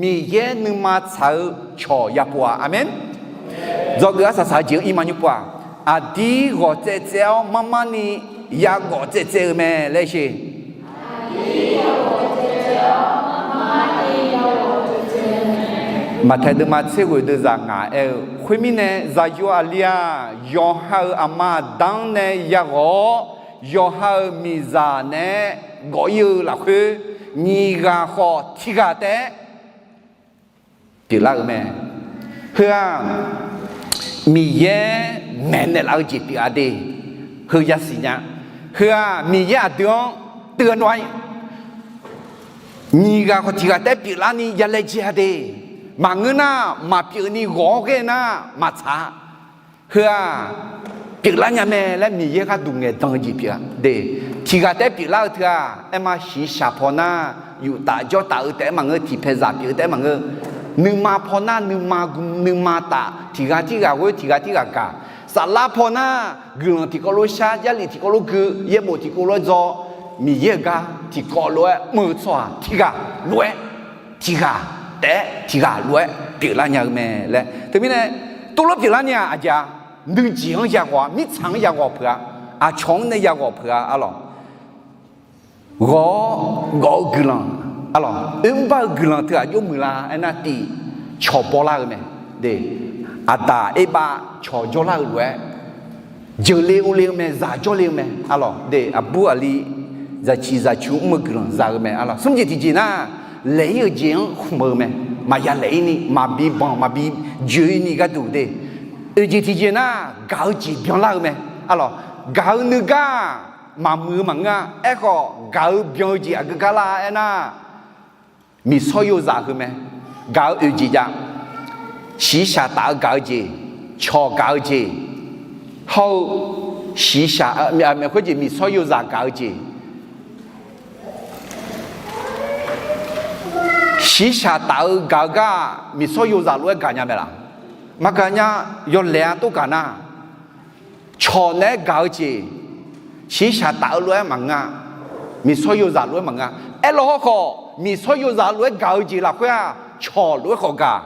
Miqyaer nuima tsaq-eu cawq yapov-a. Aqmeq. Dzawgeuf arsaq saq-eu jeq-anr ir ma nymr pov-aq, aqdir ghawq tsaev tsaev-awr marmarni yaghawq tsaev tsaev-eu mae laer sher. Maqtaeq deuvma tser ghoeq deuvzaq ngaq aer-eu khoermirnae, zaqyo aqli-aq, yawqha-euq aqma aqda-anr nae yaghawq-awr, yawqha-euq miqzaq naeq-aer gawf-ir-eu lafkhoer, nyiq ghaq khawf tiq ghaq taef-aer pyeuflar-eu mae. Heu-aq, Miqyaer maeqnaeq laf-eu jeq pyeuf-a de. Heu yasiq nya. Heu-aq, Miqyaer aqdui-anr teugar nawr-a, nyiq ghaq khawf tiq ghaq taef-aer pyeuflarni yalaejae-a de. Maqngeur nar, maqpyeuf ni ghawq-awr ghae nar maqtsaq-a. Heu-aq, pyeuflar nya mae laer Miqyaer gharduq ngaeqdan-eu jeq pyeuf-a de. Tiq ghaq taef-aer pyeuflar-eu teu-aq, aerma shiqshaq paw nar, yuf taf jawr taf-eu taef-aer maqngeur, tiqpaeq zaq pyeuf-eu taef-aer maqngeur. Nuima paw nar, nuima gu nuima taf, tiq ghaq tirghaq ghoer, tiq ghaq tirghaq gaq. Saflar paw nar, guiqlanq tiqkawv lof shar, jarlif tiqkawv lof gui, yaerbof tiqkawv lof-aer dzaw, Miqyaer-euq gar tiqkawv lof-aer mr-eu tsawrhaq tiq ghaq lof-aer, tiq ghaq taef-aer tiq ghaq lof-aer pyeuflar nya-eu mae laer. Teumirnae, tov lof pyeuflar ni-aq aqjeq-a, nuijeq-anr yaghawq-a, mirtsaq-anr yaghawq peuq-a, aqcawq-anr nae yaghawq peuq-a arlawq. Ghawq-awr gawf-eu guiqlanq arlawq, oermr bar-eu guiqlanq teu-aq jawr muiqlar aernar, tiq, cawq bawlar-eu mae. De, aqdaq erbav cawq jawrlar-eu lof-aer, jeuqle urle-eu mae, zaq jawrle-eu mae arlawq. De, aqbur aqli zaqciq zaqcu mr-eu guiqlanq za-eu mae arlawq. Smr jeq tiqjeq nar, laeq-ir-euq jeq-anr khmq-eu mae. Maqya laeq-ir ni, maqbi banq maqbi joe-ir ni gharduq de. Oeq jeq tiqjeq nar, gaq-eu jeq byanlar-eu mae arlawq. Gaq-eu nuigar maqmuiq-eu maqngeur-a. Aerkhawf, gaq-eu byan-eu jeq aqgeu gar lar aernar, miqsawr yozaq heu mae. Gaq-eu oeq jeq jav, shiqshaq taf-eu gaq-eu jeq, cawq gaq-eu jeq, hawr-eu shiqshaq, khoerjeq miqsawr yozaq gaq-eu jeq. Shiqshaq taf-eu gaq-eu gar-aq, miqsawr yozaq lof-aer gaq nya mae laq? Maqgaq nya. Yawlaeq-a tov gaq nar, cawq naeq-aer gaq-eu jeq, shiqshaq taf-eu lof-aer maqngeur-a. Miqsawr yozaq lof-aer maqngeur-a. Aerlaw hawrkhawf, miqsawr yozaq lof-aer gaq-eu jeq lafkhoer-aq, cawq lof-aer khawf gaq.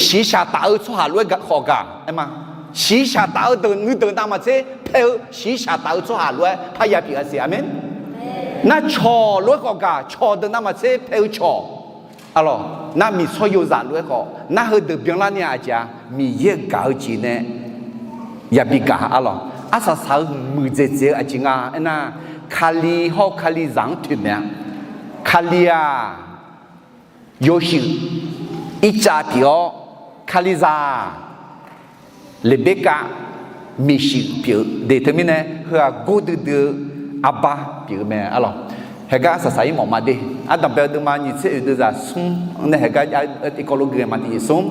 Shiqshaq taf-eu tsawrhaq lof-aer khawf gaq aer ma. Shiqshaq taf-eu deuq nuideuq navmaqtser pae-eu shiqshaq taf-eu tsawrhaq lof-aer parya pyeuf-a siq. Aqmeq. Nar cawq lof-aer khawf gaq, cawq deuq navmaqtser pae-eu cawq. Arlawq, nar miqsawr yozaq lof-aer khawf, nar heudeuq byanlar ni-aq aqjeq-a, Miqyaer-euq gaq-eu jeq nae yabi gaq arlawq. Arsaq saq-eu muiqdzaeq dzaeq-eu aqjeq nga aernar, Kali hawr-eu Kalizaq-anr toeqmaeq-a. Kali-aq, yawshuif Irtsav pyeuf-awr, Kalizaq-aq, Leqberkav miqshuif pyeuf-eu de. Teumirnae heu-aq gordui dui-eu arbar pyeuf-eu mae arlawq. Haegar saqsaq-ir mawf ma de. Ardanqbae-eu deuvma nyiq tser oeq deuvzaq smr-anr nae haegar tiqkawv lof gui-eu ma tiqjeq smr.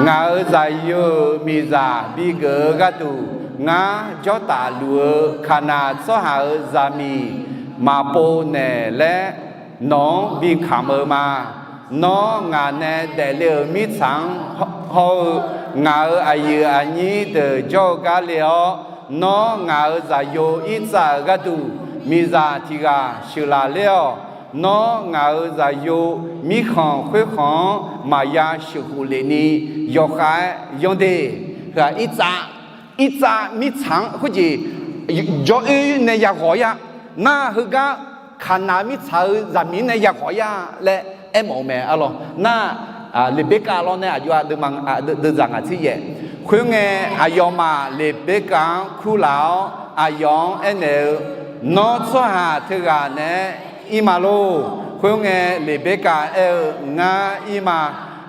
Ngaq-euq zaqyo-euq miqzaq bigeuf-eu gharduq, ngar jawrtaf luf-eu Kaqnaq tsawrhaq-euq zaqmiq maqpov naeq laer nawq-anr bikamq-eu ma. Nawr ngaq nae daefle-euq mirtsaq-anr hawr-eu ngaq-euq aqyuif aqnyir deuq jawr-eu gar le-awr, nawr ngaq-euq zaqyo Irtsav-euq gharduq miqzaq tiq ghaq sheuqlaf ler-awq. Nawr ngaq-euq zaqyo mirkhanq khoerkhanq-anr maqya sheuqkhof lef ni yawkhav-aer yanr de. Heu-aq Irtsav, Irtsav mirtsaq-anr khoerjeq jawr-oer nae ya ghawq-ir-a. Nar heugar Kaqnaq mirtsaq-euq zaqmiq-anr nae ya ghawq-ir-a laer aermawf-eu mae arlawq. Nar Leqberkav lawr nae aqjox-a deuvma, deuvzaq ngaq tser yaef. Khoerngae aqyawfmaf Leqberkav-anr kurlaf-awr aqyawf-anr aernaeq-eu, Nawr tsawrhaq teughaq naeq-aer ir ma lor. Khoerngae Leqberkav aer-eu, Ngar ir ma.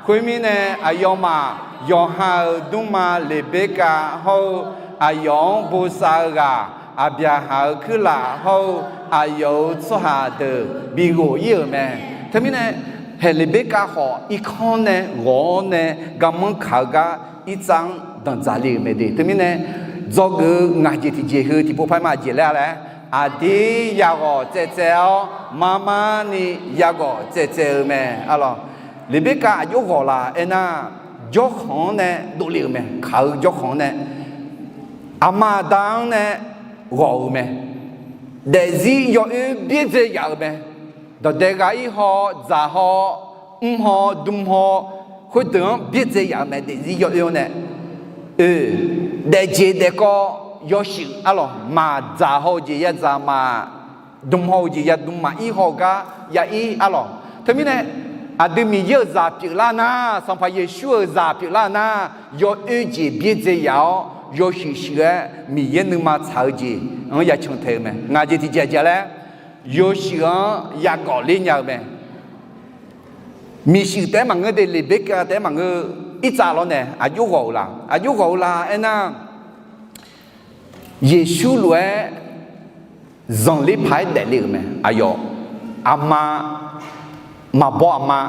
Khoermirnae aqyawfmaf yawqha-euq dmrma Leqberkav hawr-eu aqyawf-anr bosav-eu ghaq Aqbyaqhaq-euq kuirlaf hawr-eu aqyawf-euq tsawrhaq deuq bighof-ir-euq mae. Teumirnae, haeq Leqberkav khawf irkanr nae ghawq-awr nae garmanr kaq-eu gar Irtsav-anr danqdzaq le-euq mae de. Teumirnae, dzawgeuf-eu ngaq jeq tiqjeq heu tiqpov paq-aer ma aqjeq laer-a laer, aqdir yaghawq tsaevtsaev-awr marmarni yaghawq tsaevtsaev-eu mae arlawq. Leqberkav aqjox ghawq laf aernar, jawrkhanq-anr nae dovle-euq mae. Kaq-eu jawrkhanq-anr nae, aqma aqda-anr nae ghawq-euq mae. Daefzir yawoer byaerdzae yaf-euq mae. Dawqdae ghaq-ir haw, dzaq haw, mr haw, dm haw, khoerdeuq-anr byaerdzae yaf-euq mae, daefzir yawoer-anr nae. Oe, daefjeq daefkawv yawshuif arlawq, maqdzaq haw-eu jeq yadzaq maq, dm haw-eu jeq yadm maq, ir haw-eu gar ya ir arlawq. Teumirnae, aqdui Miqyaer-euq zaq pyeuflar nar, Sanqpaq Yeqsur-euq zaq pyeuflar nar, yawoer jeq byaerdzae yaf-awr yawshuif shuif-aer Miqyaer nuima tsaq-eu jeq-anr ya can tae-eu mae. Ngaq jeq tiqjeq aqjeq laer, yawshuif-anr yagawq ler nya-eu mae. Miqshuif taef-aer maqngeur de, Leqberkav taef-aer maqngeur, Irtsav lawr nae aqjox ghawq-euq la, aqjox ghawq-eu la aernar, Yeqsur lof-aer zanqler paq-aer daefle-euq mae. Aqyawf aqma, maqbaw aqma,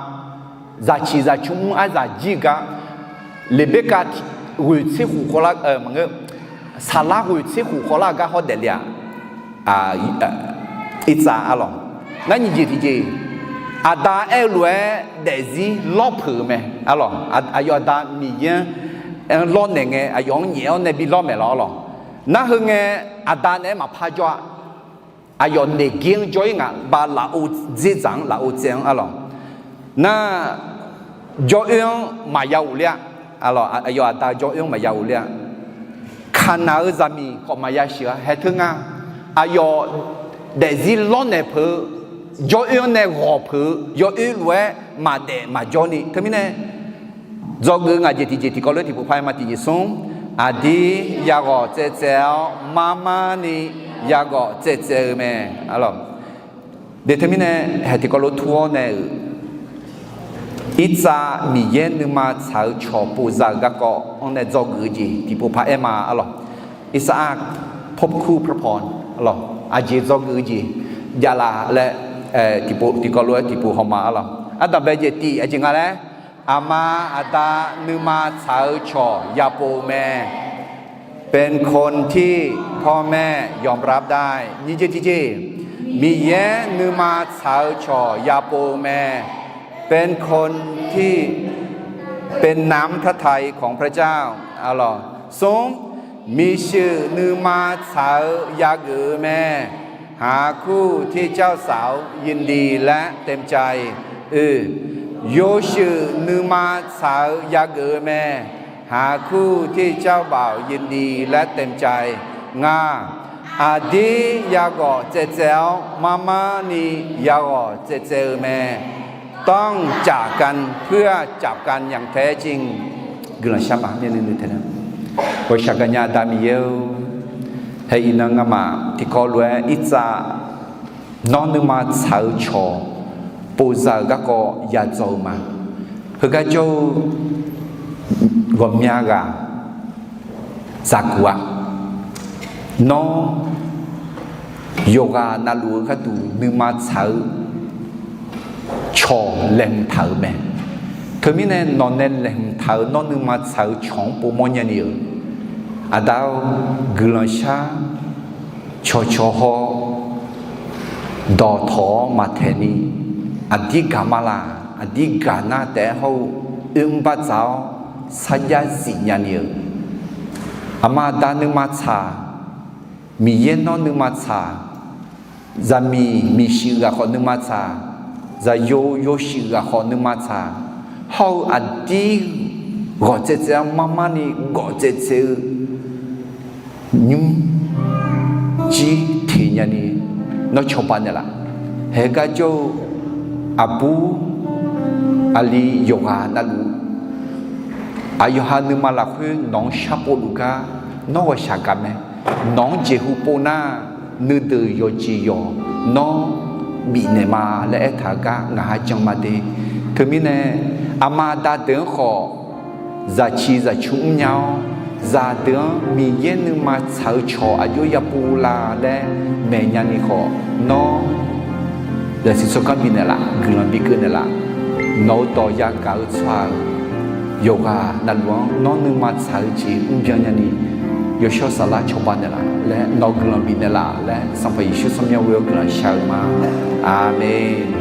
zaqciq zaqcmr mr aryaq jir-eu gar, Leqberkav ghoeq tser khof khawvlar, maqngeur, Saqlar ghoeq tser khof khawvlar-eu gar hawr daefle-aq, Irtsav arlawq. Nar nyiq jeq tiqjeq, aqda aer-eu lof-aer daefzir lawr peuq-euq mae arlawq. Aqyawf aqda Miqyaer-anr lawrnaeq ngae aqyawf-anr nyaef-awr nae bi lawr maeq lawr arlawq. Nar heu ngae, aqda naeq-aer maqpar jawr-a. Aqyawf naeq ger-anr jawr-ir ngaq, ba lafov dzerdzaq-anr lafov tsaev-anr arlawq. Nar jawr-oer-anr maqya ghofler-a. Aqyawf aqda jawr-oer-anr maqya ghofler-a. Kaqnaq-eu zaqmiq khawf maqya sheuq-a, haeq teu nga. Aqyawf daefzir lawrnaeq peuq-eu, jawr-oer-anr nae ghawq peuq-eu, yawoer lof-aer maqdaef maqjawr ni. Teumirnae, dzawgeuf-eu ngaq jeq tiqjeq tiqkawv lof-aer tiqpov paq-aer ma tiqjeq smr. Aqdir yaghawq tsaevtsaev-awr marmarni yaghawq tsaevtsaev-eu mae. Aqlawq, de teumirnae, haeq tiqkawv lof tur-awr nae-euq Irtsav Miqyaer nuima tsaq-eu cawq povza-euq garkawv-anr nae dzawgeuf-eu jeq tiqpov paq-aer ma arlawq. Irtsav-aq, พบคู่พระพร arlawq, aqjeq dzawgeuf-eu jeq javlaf laer, tiqpov tiqkawv lof-aer tiqpov hawma arlawq. Ardanqbae jeq tif aqjeq nga laer, aqma aqda nuima tsaq-eu cawq yapov-eu mae. เป็นคนที่พ่อแม่ยอมรับได้ Miqyaer nuima tsaq-eu cawq yapov-eu mae. เป็นคนที่เป็นน้ำพระทัยของพระเจ้า Smr, miqshuif nuima tsaq-eu yageuf-eu mae. หาคู่ที่เจ้าสาวยินดีและเต็มใจ Oe, yawshuif nuima tsaq-eu yageuf-eu mae. หาคู่ที่เจ้าบ่าวยินดีและเต็มใจ Ngaq, aqdir yaghawq tsaevtsaev-awr marmarni yaghawq tsaevtsaev-eu mae. ต้องจากกันเพื่อจับกันอย่างแท้จริง Guiqlanq shar ma. Ghawqshaq gaqnya Aqda Miqyaer-or, hae iqnan ngamaf tiqkawv lof-aer irtsav nawr nuima tsaq-eu cawq povzaq-euq garkawv yadzaw-eu ma. Heugar jawr-eu ghawqmya ghaq dzaqguq-a. Nawr yawqghaq navluf-eu gharduq nuima tsaq-eu cawq laeqhmq taq-euq mae. Teumirnae nawq nae laeqhmq taq-euq nawr nuima tsaq-eu cawq-anr povmawr nyani-euq, Aqda-or, guiqlanq shar. Cawqcawq haw dawqtawq-awr maqtaeq ni, aqdir gaq ma laq, aqdir gaq nar taef-aer hawr-eu oermr bardzaq-awr sarjax zif nyani-euq, aqma aqda nuima tsaq, Miqyaer nawr nuima tsaq, zaqmiq miqshuif ghaq khawf nuima tsaq, zaqyo yawshuif ghaq khawf nuima tsaq, hawr-eu aqdir ghawq tsaevtsaev-awr marmarni gawf tsaevtsaev-eu nymr jir teq nyani nawr cawba naeqlaf. Haegar jawr-eu aqbur aqli yawqghaq navluf, aqyawf ha nuima lafkhoer nawq-anr sharpov luf gar nawr ghawqshaq gaq mae. Nawq-anr jeqhu pov nar, nuideuq yawqjeq yawq nawr bifnaeq ma laer aertaq-eu gar ngaq ha jan ma de. Teumirnae aqma aqda deuq-anr khawf zaqciq zaqcu mrnya-awr, zaqdeuq-anr Miqyaer nuima tsaq-eu cawq aqjox yapov la laer maeq nyani khawf, nawr zaqsiq tsawrganr bifnaeq laf, guiqlanq bikeuv naeqlaf. Nawq-eu dawq yagaq-eu tsawrhaq-euq yawqghaq navluf-anr nawr nuima tsaq-eu jeq mrbyan nyani, yawshawr saflar cawba naeqlaf laer nawq-eu guiqlanq bifnaeq laf laer Sanqpaq Yeqsur tsawrmyanr ghoe-awr guiqlanq shaq-eu ma. Aqmeq.